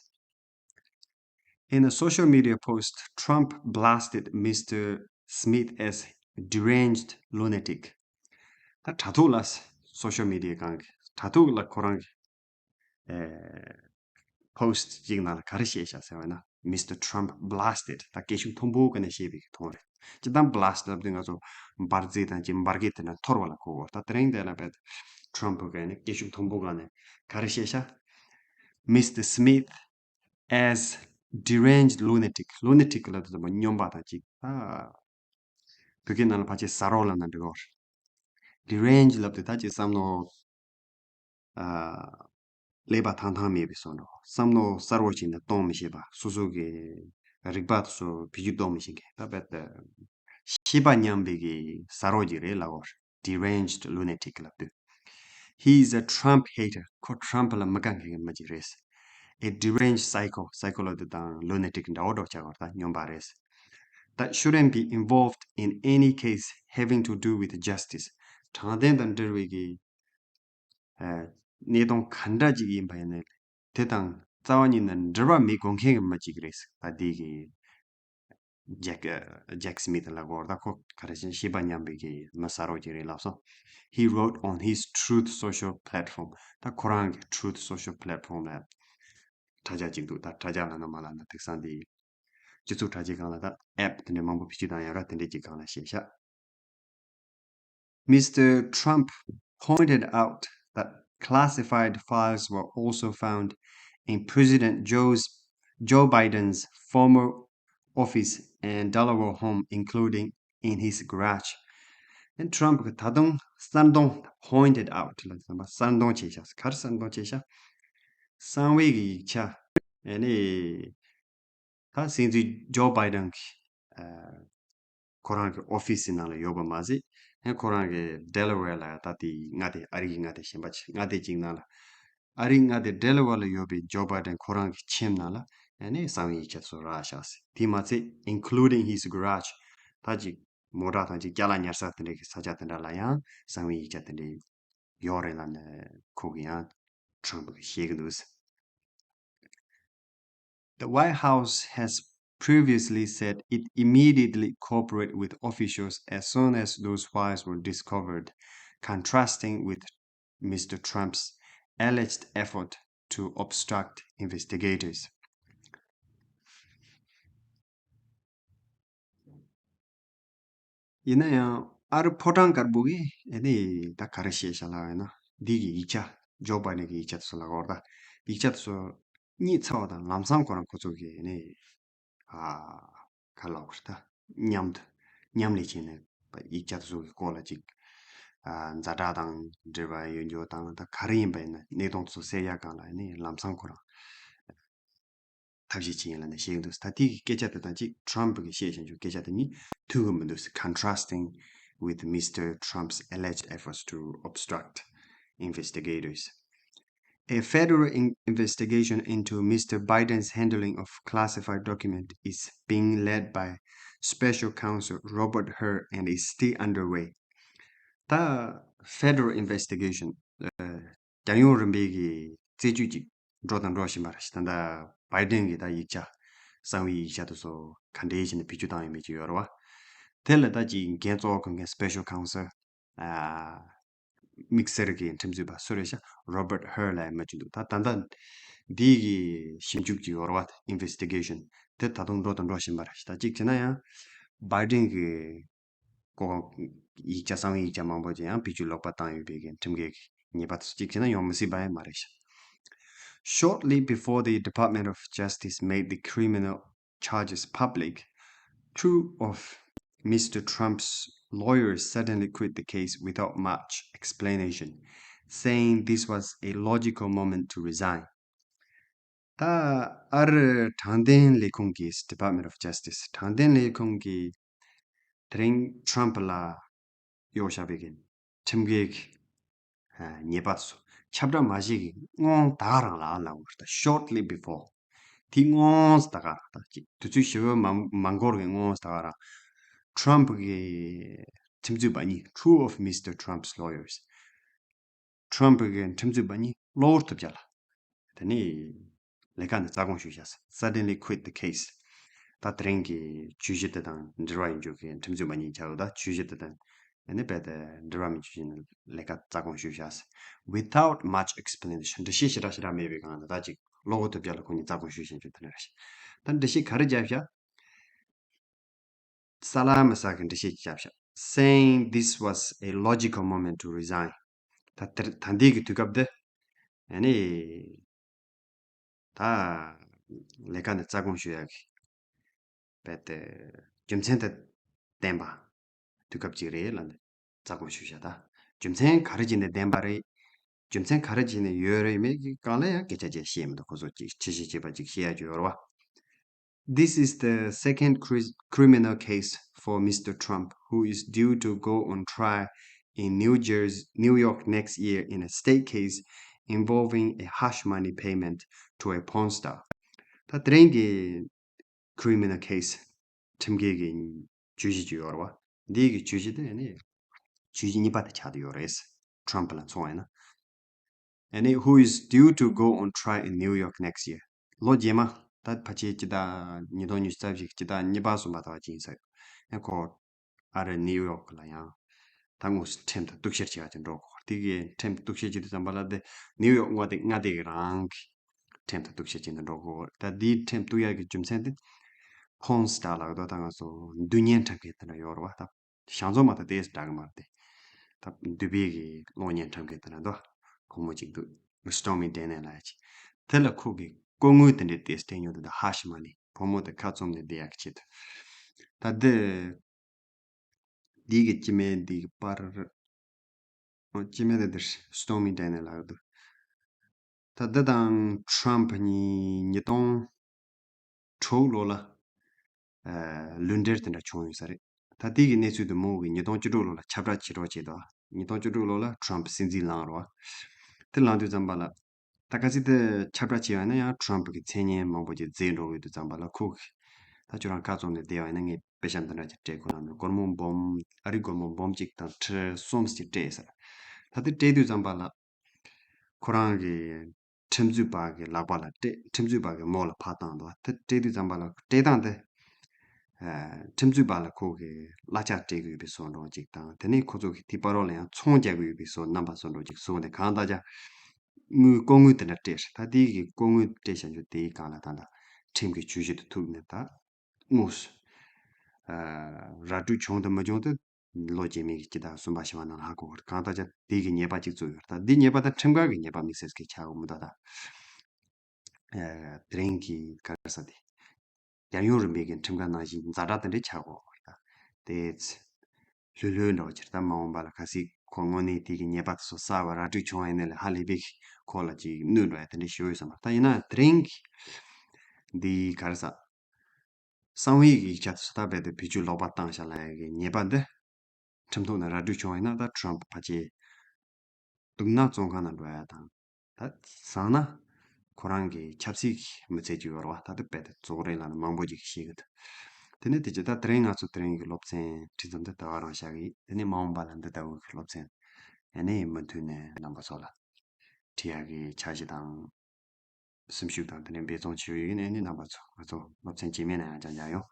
In a social media post, Trump blasted Mister Smith as deranged lunatic. ད་དྲ་ཐོག་ལ། Social media སྒང་གི་དྲ་ཐོག་ལ་ཁོ་རང་གི་ཨེ་post གཅིག་ནང་ལ་ག་རེ་བཤད་ཤག་ཟེར་བ་ན། Mister Trump blasted. ད་སྐད་ཤུགས་མཐོན་པོ་ག་ནས་བཤད་པའི་གི་ཐོང་རེད། སྤྱིར་བཏང་blast ལབ་དུས་ང་ཚོ་འབར་རྫས་དང་ཅིག་འབར་གས་དེ་འདྲ་འཐོར་བ་ལ་གོ་གོ། ད་དེ་རིང་དེ་ལ་བས་Trump ག་ནས་སྐད་ཤུགས་མཐོན་པོ་ག་ནས་ག་རེ་བཤད་ཤག། Mister Smith as deranged lunatic. Lunatic ལབ་དུས་ཙམ་པ་སྨྱོན་པ་དང་ཅིག་ད་བོད་སྐད་ནང་ལ་ཕལ་ཆེར་ཟ་རོགས་ལབ་ན་འགྲིག་གོ། Deranged ལབ་དུས་ད་ཅིག་བསམ་མནོ་ཨ་ཀླད་པ་ཐང་ཐང་མེད་པའི་བཟོ་འདྲ། བསམ་མནོ་གསར་བོ་བྱས་ནས་གཏོང་མི་ཤེས་པ། སོ་སོ་གི་རིག་པ་དེ་ཚོ་བེད་སྤྱོད་གཏོང་མི་ཤེས་མཁན། ད་རྦད་དེ་ཤེས་པ་ཉམས་པའི་གི་ཟ་རོགས་ཅིག་རེད་ལབ་གོ། Deranged lunatic ལབ་དུས། He is a Trump hater. ཁོ་Trump་ལ་མི་དགའ་མཁན་གྱི་མི་ཅིག་རེད། A deranged psycho. Psycho་ལབ་དུས་དང་lunatic་འདྲ་བོ་འདྲ་བོ་ཆགས་པ་རེད། ད་སྨྱོན་པ་རེད། That shouldn't be involved in any case having to do with justice. དྲང་བདེན་དང་འབྲེལ་བའི་གི་ཨ་གནད་དོན་ག་འདྲ་ཅིག་ཡིན་པ་ཡིན་ནའི་དེ་དང་རྩ་བ་ཉིད་ནས་འབྲེལ་བ་མེད་དགོས་མཁན་གྱི་མི་ཅིག་རེད། ད་འདི་གི་Jack, uh, Jack Smith་ལ་གོ་ད་ཁོ་ག་རེ་བྱས་ཤེས་པ་ཉམས་པའི་གི་མི་གསར་བ་ཅིག་རེད་ལབ་སོང་། He wrote on his Truth Social platform. ད་ཁོ་རང་གི་Truth Social platform་ལ་དྲ་རྒྱ་ཅིག་འདུག་ད་དྲ་རྒྱ་ལབ་ན་མ་ལབ་ན་དེང་སང་འདི་སྤྱི་ཚོགས་དྲ་རྒྱའི་སྒང་ལ་ད་app་དེ་འདྲའི་མང་པོ་བེད་སྤྱོད་བཏང་ཡག་ག་དེ་འདྲའི་ཅིག་སྒང་ལ་བཤད་ཤག Mister Trump pointed out that classified files were also found in President Joe's, Joe Biden's former office and Delaware home, including in his garage. And Trump གིས་ད་དུང་གསལ་སྟོན། Pointed out་ལ་གསལ་སྟོན་བྱས་ཤག་ག་རེ་གསལ་སྟོན་བྱས་ཤག་གསང་བའི་གི་ཡིག་ཆ་ཨ་ནི། ད་སྲིད་འཛིན་ཇོ་བྷའི་ཌེན་གྱིས་ཨ་ཁོ་རང་གི་ཨོ་ཕི་སི་ནང་ལ་ཡོད་པ་མ་ཟད། ཨ་ཁོ་རང་གི་ཌེ་ལ་ཝེར་ལ་ད་དེ་མངའ་སྡེ་ཨ་རི་གི་མངའ་སྡེ་གཞན་པ་ཅིག་མངའ་སྡེ་གཅིག་ནང་ལ། ཨ་རིའི་མངའ་སྡེ་ཌེ་ལ་ཝེར་ལ་ཡོད་པའི་ཇོ་བྷའི་ཌེན་ཁོ་རང་གི་ཁྱིམ་ནང་ལ་ཨ་ནི་གསང་བའི་ཡིག་ཆ་ཚོ་རག་བཞག་ཟེར། དེ་མ་ཚད་including his garage། ད་ཅིག་མོ་ཊ་དང་ཅིག་ཅ་ལག་ཉར་ས་དེ་འདྲའི་གི་ས་ཆ་དེ་འདྲ་ལ་ཡང་གསང་བའི་ཡིག་ཆ་དེ་འདྲའི་ཡོད་རེད་ལབ་ནས་ཁོ་གིས་ཡང་ཁྲམ་ཕུ་གིས་བཤད་ཀྱི་འདུག The White House has previously said it immediately cooperated with officials as soon as those files were discovered, contrasting with Mister Trump's alleged effort to obstruct investigators. ཡིན་ན་ཡང་ཨ་རི་ཕོ་བྲང་དཀར་པོ་གིས་ཨ་ནི་ད་ག་རེ་བཤད་ཤག་ལབ་ཡིན་ན། འདི་གི་ཡིག་ཆ་ཇོ་བྷའི་ཌེན་གི་ཡིག་ཆ་དེ་ཚོ་ལ་གོ་ར། ད་ཡིག་ཆ་དེ་ཚོ་རྙེད་ཚར་བ་དང་ལམ་སང་ཁོ་རང་ཁོ་ཚོ་གིས་ཨ་ནི་ཨ་ག་ལབ་དགོས་རེད། ད་མཉམ་དུ་མཉམ་ལས་བྱས་ནས་ཡིག་ཆ་དེ་ཚོ་གི་སྐོར་ལ་ཅིག་ཨ་ཛ་དྲག་དང་འབྲེལ་བ་ཡོད་རྒྱུ་དང་ད་ག་རེ་ཡིན་པ་ཡིན་ན་གནས་སྟངས་དེ་ཚོ་གསལ་ཡག་སྒང་ལ་ཨ་ནི་ལམ་སང་ཁོ་རང་ཐབས་ཤེས་བྱེད་ཡིན་ལབ་ནས་བཤད་ཀྱི་འདུག་ད་ལྟའི་གི་སྐད་ཆ་དེ་དང་གཅིག་ཁྲམ་ཕུ་གིས་བཤད་བཞིན་རྒྱུ་སྐད་ཆ་དེ་གཉིས་མཐུན་གྱི་མི་འདུག Contrasting with Mister Trump's alleged efforts to obstruct investigators. A federal in- investigation into Mister Biden's handling of classified document is being led by special counsel Robert Hur and is still underway. ད་federal investigation རྒྱལ་ཡོངས་རིམ་པའི་གི་རྩད་གཅོད་ཅིག་འགྲོ་དང་འགྲོ་བཞིན་པ་རེད། ད་ལྟ་བྷའི་ཌེན་གྱི་ད་ཡིག་ཆ་གསང་བའི་ཡིག་ཆ་དེ་ཚོ་ག་འདྲའི་བྱས་ནས་བེད་སྤྱོད་བཏང་ཡོད་མེད་ཅིག་ཡོད་རེད་བ། དེ་ལ་ད་ཅིག་འགན་གཙོ་བོ་འཁུར་མཁན་special counsel ཨ་དམིགས་བསལ་གྱི་ཁྲིམས་རྩོད་པ་སུ་རེད་ཤག Robert Hur ལབ་ཡ་མི་ཅིག་འདུག་ད་ད་ལྟ་འདི་གི་ཞིབ་འཇུག་ཅིག་ཡོད་རེད་བ། Investigation དེ་ད་དུང་འགྲོ་དང་འགྲོ་བཞིན་པ་རེད། ད་ཅིག་བྱས་ན་ཡང་བྷའི་ཌེན་གྱི་སྐོར་ཡིག་ཆ་གསང་བའི་ཡིག་ཆ་མང་པོ་ཅིག་ཡང་བེད་སྤྱོད་ལོག་པ་བཏང་ཡོད་པའི་གི་ཁྲིམས་འགལ་གྱི་ཉེས་པ་དེ་ཚོ་གཅིག་བྱས་ན་ཡོང་མི་སྲིད་པ་ཡང་མ་རེད་ཤག Shortly before the Department of Justice made the criminal charges public, two of Mister Trump's lawyers suddenly quit the case without much explanation, saying this was a logical moment to resign. ད་ཨ་རི་དྲང་བདེན་ལས་ཁུངས་ཀྱི་Department of Justice དྲང་བདེན་ལས་ཁུངས་ཀྱི་དེ་རིང་ཁྲམ་ཕུ་ལ་གཡོག་བཞག་པའི་གི་ཁྲིམས་འགལ་གྱི་ཉེས་པ་ཚོ་ཁྱབ་བསྒྲགས་མ་བྱས་ཀྱི་སྔོན་ད་ག་རང་ལ་ལབ་དགོས་རེད། Shortly before དེ་སྔོན་ད་ག་རང་ད་ཅིག་དུས་ཚོད་ཞེ་པོ་མ་མ་འགོར་གྱི་སྔོན་ད་ག་རང་ཁྲམ་ཕུ་གི་ཁྲིམས་རྩོད་པ་གཉིས། Two of Mister Trump's lawyers ཁྲམ་ཕུ་གི་ཁྲིམས་རྩོད་པ་གཉིས་གློ་བུར་དུ་བརྒྱབ་ལ། དེ་ནས་ལས་ཀ་ནས་རྩ་དགོངས་ཞུས་བཞག Suddenly quit the case. ད་དེ་རིང་གི་བརྗོད་གཞི་དེ་དང་འབྲེལ་བ་ཡོད་རྒྱུ་གི་ཁྲིམས་རྩོད་པ་གཉིས་ཆགས་ཡོད། ད་བརྗོད་གཞི་དེ་དང་ཨ་ནི་རྦད་དེ་འབྲེལ་བ་མེད་རྒྱུ་བྱས་ནས་ལས་ཀ་རྩ་དགོངས་ཞུས་བཞག Without much explanation འགྲེལ་བཤད་ཞེ་དྲག་ཞེ་དྲག་མེད་པའི་སྒང་ལ་ད་ཅིག་གློ་བུར་དུ་བརྒྱབ་ལ་ཁོ་གཉིས་རྩ་དགོངས་ཞུས་བཞག་རྒྱུ་དེ་འདྲ་རེད། ད་འགྲེལ་བཤད་ག་རེ་བརྒྱབ་བཞག་ས་ལ་མི་ས་གི་འགྲེལ་བཤད་བརྒྱབ་བཞག Saying this was a logical moment to resign. ད་དེར་ད་འདི་གི་དུས་སྐབས་འདི་ཨ་ནི་ད་ལས་ཀ་ནས་རྩ་དགོངས་ཞུ་ཡག་གི་རྦད་དེ་རྒྱུ་མཚན་དང་ལྡན་པ་དུས་སྐབས་ཅིག་རེད་ལབ་ནས་རྩ་དགོངས་ཞུས་བཞག་ད་རྒྱུ་མཚན་ག་རེ་བྱས་ནས་ལྡན་པ་རེད། རྒྱུ་མཚན་ག་རེ་བྱས་ནས་ཡོད་རེད་མེད་ཀྱི་སྒང་ལ་ཡང་སྐད་ཆ་ཅིག་བཤད་མི་འདུག་ཁོ་ཚོ་ཅིག་ཆེ་བཞེས་བྱས་པ་ཅིག་བཤད་ཡག་ཅིག་ཡོད་རེད་བ། This is the second cri- criminal case for Mister Trump, who is due to go on trial in New Jersey, New York next year in a state case involving a hush money payment to a porn star. ད་དེ་རིང་གི་criminal case ཁྲིམས་འགལ་གྱི་བརྗོད་གཞི་ཅིག་ཡོད་རེད་བ། འདི་གི་བརྗོད་གཞི་དེ་ནི་བརྗོད་གཞི་གཉིས་པ་དེ་ཆགས་བསྡད་ཡོད་རེད། Trump ལ་མཚོན་པ་ཡིན་ན། And who is due to go on trial in New York next year. ལོ་རྗེས་མ་ད་ཕལ་ཆེར་སྤྱི་ཟླ་ཉིས་སྟོང་ཉི་ཤུ་རྩ་བཞི་སྤྱི་ཟླ་གཉིས་པ་གསུམ་པ་དག་ཅིག་ཡིན་ས་ཡོད། ཁོ་ཨ་རི་ནིའུ་ཡོག་ལ་ཡང་ད་དངོས་སུ་ཁྲིམས་དང་གཏུག་བཤེར་བྱེད་ཡག་ཅིག་འགྲོ་དགོས། དེ་གའི་ཁྲིམས་གཏུག་བཤེར་བྱེད་དུས་ཙམ་པ་ལ་དེ་ནིའུ་ཡོག་མངའ་སྡེ་མངའ་སྡེ་གི་རང་གི་ཁྲིམས་དང་གཏུག་བཤེར་བྱེད་ནས་འགྲོ་དགོས། ད་དེའི་ཁྲིམས་གཏུག་ཡག་གི་རྒྱུ་མཚན་དེ་porn star ལབ་དུས་ད་ང་ཚོ་མདུན་བརྙན་འཁྲབ་མཁན་དེ་འདྲ་ཡོད་རེད་བ། ད་བྱང་ཕྱོགས་མ་གཏོགས་དེ་འདྲ་གི་མ་རེད་དེ། ད་འདུས་པའི་གི་གློག་བརྙན་འཁྲབ་མཁན་དེ་འདྲ་འདུག་ཁོ་མོ་གཅིག་འདུག Stormy Daniel ལབ་ཡག་ཅིག་དེ་ལ་ཁོ་གི་སྐུ་ངོ་དེ་འདྲའི་དེ་སྤྲད་མྱོང་དེ། ད་hush money བུ་མོ་དེ་ཁ་བཙུམ་ནས་བསྡད་ཡག་གི་ཆེད་དུ། ད་འདི་འདི་གི་སྤྱི་མི་འདི་གི་པར། སྤྱི་མི་དེ་འདིར་Stormy Daniel ལབ་འདུག་ད་འདི་དང་Trump གཉིས་ཉིས་སྟོང་དྲུག་ལོ་ལ་ལུས་འབྲེལ་དེ་འདྲ་བྱུང་ཡོད་ས་རེད། ད་དེ་གི་གནས་ཚུལ་དེ་མོ་གི་ཉིས་སྟོང་བཅུ་དྲུག་ལོ་ལ་ཁྱབ་བསྒྲགས་བྱེད་རོགས་བྱས་དོ། ཉིས་སྟོང་བཅུ་དྲུག་ལོ་ལ་Trump སྲིད་འཛིན་ལངས་རོགས། དེ་ལངས་དུས་ཙམ་པ་ལ་ད་ག་ཚིག་དེ་ཁྱབ་བསྒྲགས་བྱས་པ་ཡིན་ན་ཡང་Trump གི་མཚན་སྙན་མང་པོ་ཅིག་རྫས་འགྲོ་གི་ཡོད་དུས་ཙམ་པ་ལ་ཁོ་གི་ད་ཁྱོད་རང་ཁ་བཙུམ་ནས་བསྡད་པ་ཡིན་ན་ངས་དཔེ་ཆ་འདི་འདྲ་ཅིག་སྤྲད་ཁོ་རང་ལ་སྒོར་མོ་འབུམ་ཨ་རི་སྒོར་མོ་འབུམ་གཅིག་དང་ཁྲི་གསུམ་ཅིག་སྤྲད་ཟེར། ད་དེ་སྤྲད་དུས་ཙམ་པ་ལ་ཁོ་རང་གི་ཁྲིམས་རྩོད་པ་གི་ལག་པ་ལ་སྤྲད། ཁྲིམས་རྩོད་པ་གི་མོ་ལ་ཕར་བཏང་འདུག་དེ་སྤྲད་དུས་ཙམ་པ་ལ་སྤྲད་སྟངས་དེ། ཨ། ཁྲིམས་རྩོད་པ་ལ་ཁོ་གི་གླ་ཆ་སྤྲད་དགོས་པའི་བཟོ་འདྲ་ཅིག་དང་། དེ་ནས་ཁོ་ཚོ་གི་དེའི་བར་ལ་ཡང་ཚོང་རྒྱག་དགོས་པའི་བཟོ་རྣམ་པ་བཟོ་འདྲ་ཅིག་བཟོས་ནས་གང་ལྟར་ཀྱང་དངུལ་ལྐོག་དངུལ་དེ་འདྲ་སྤྲད། ད་དེའི་གི་ལྐོག་དངུལ་སྤྲད་བཞག་རྒྱུ་དེའི་སྒང་ལ་ད་ལྟ་ཁྲིམས་ཀྱི་བརྗོད་གཞི་དེ་ཐུག་ནས་ད་དངོས་སུ་ཨ། ར་སྤྲོད་བྱུང་དང་མི་བྱུང་དེ་ལོ་རྗེས་མའི་གི་སྤྱི་ཟླ་གསུམ་པ་བཞི་པ་ནང་ལ་ཧ་གོ་བར། གང་ལྟར་ཀྱང་དེའི་གི་ཉེས་པ་གཅིག་བཙུགས་ཡོད། ད་འདི་ཉེས་པ་ད་ཁྲིམས་འགལ་གི་ཉེས་པ་དམིགས་བསལ་གྱི་ཆགས་ཡོད་མི་འདུག་ད་ཨ། དེ་རིང་གི་ག་རེ་ཟེར་དེ། རྒྱལ་ཡོངས་རིམ་པའི་གི་ཁྲིམས་འགལ་ནང་བཞིན་ཛ་དྲག་དེ་འདྲའི་ཆགས་ཀྱི་ཡོད་རེད། ད་དེ་ཚེ་ལྷོད་ལྷོད་འདྲ་བོ་ཅིག་ད་མ་འོངས་པ་ལ་གལ་སྲིད་ཁོ་དངོས་གནས་དེ་གི་ཉེས་པ་དེ་ཚོ་གསར་པ་ར་སྤྲོད་བྱུང་བ་ཡིན་ན་ལས་ཧ་ལས་པའི་གི་ཁོ་ལ་ཅིག་གནོད་འགྲོ་ཡ་དེ་འདྲའི་ཞེ་པོ་ཡོད་ས་མ་རེད། ད་ཡིན་ན་དེ་རིང་གི་འདི་ག་རེ་ཟེར། གསང་བའི་ཡིག་ཆ་དེ་ཚོ་ད་རྦད་དེ་བེད་སྤྱོད་ལོག་པ་བཏང་བཞག་ལབ་ཡ་གི་ཉེས་པ་འདི་ཁྲིམས་ཐོག་ནས་ར་སྤྲོད་བྱུང་བ་ཡིན་ན་ད་Trump ཕལ་ཆེར་དུག་སྣ་བཙོང་ཁང་ནང་འགྲོ་ཡ་དང་། ད་བཟང་ན་ཁོ་རང་གི་ཆབ་སྲིད་ཀྱི་མི་ཚེ་ཅིག་ཡོད་རེད་བ། ད་དེ་རྦད་དེ་རྫོགས་རེད་ལབ་ནས་མང་པོ་ཅིག་བཤད་གི་འདུག་དེ་ནས་དེ་རྗེས་ད་དེ་རིང་ང་ཚོ་དེ་རིང་གི་སློབ་ཚན་ཁྲིད་མཚམས་འདི་ད་ག་རང་བཞག་གི། དེ་ནས་མ་འོངས་པ་ལ་འདི་ལྟ་བུ་གི་སློབ་ཚན་ཡང་ནས་མུ་མཐུད་ནས་རྣམ་པ་ཚོ་ལ་ཁྲིད་ཡག་གི་འཆར་གཞི་དང་སེམས་ཤུགས་དང་དེ་ནས་འབད་བརྩོན་བྱེད་ཡོད་ཡིན། ཨ་ནི་རྣམ་པ་ཚོ་ང་ཚོ་སློབ་ཚན་རྗེས་མའི་ནང་ཡང་བསྐྱར་མཇལ་ཡོང་།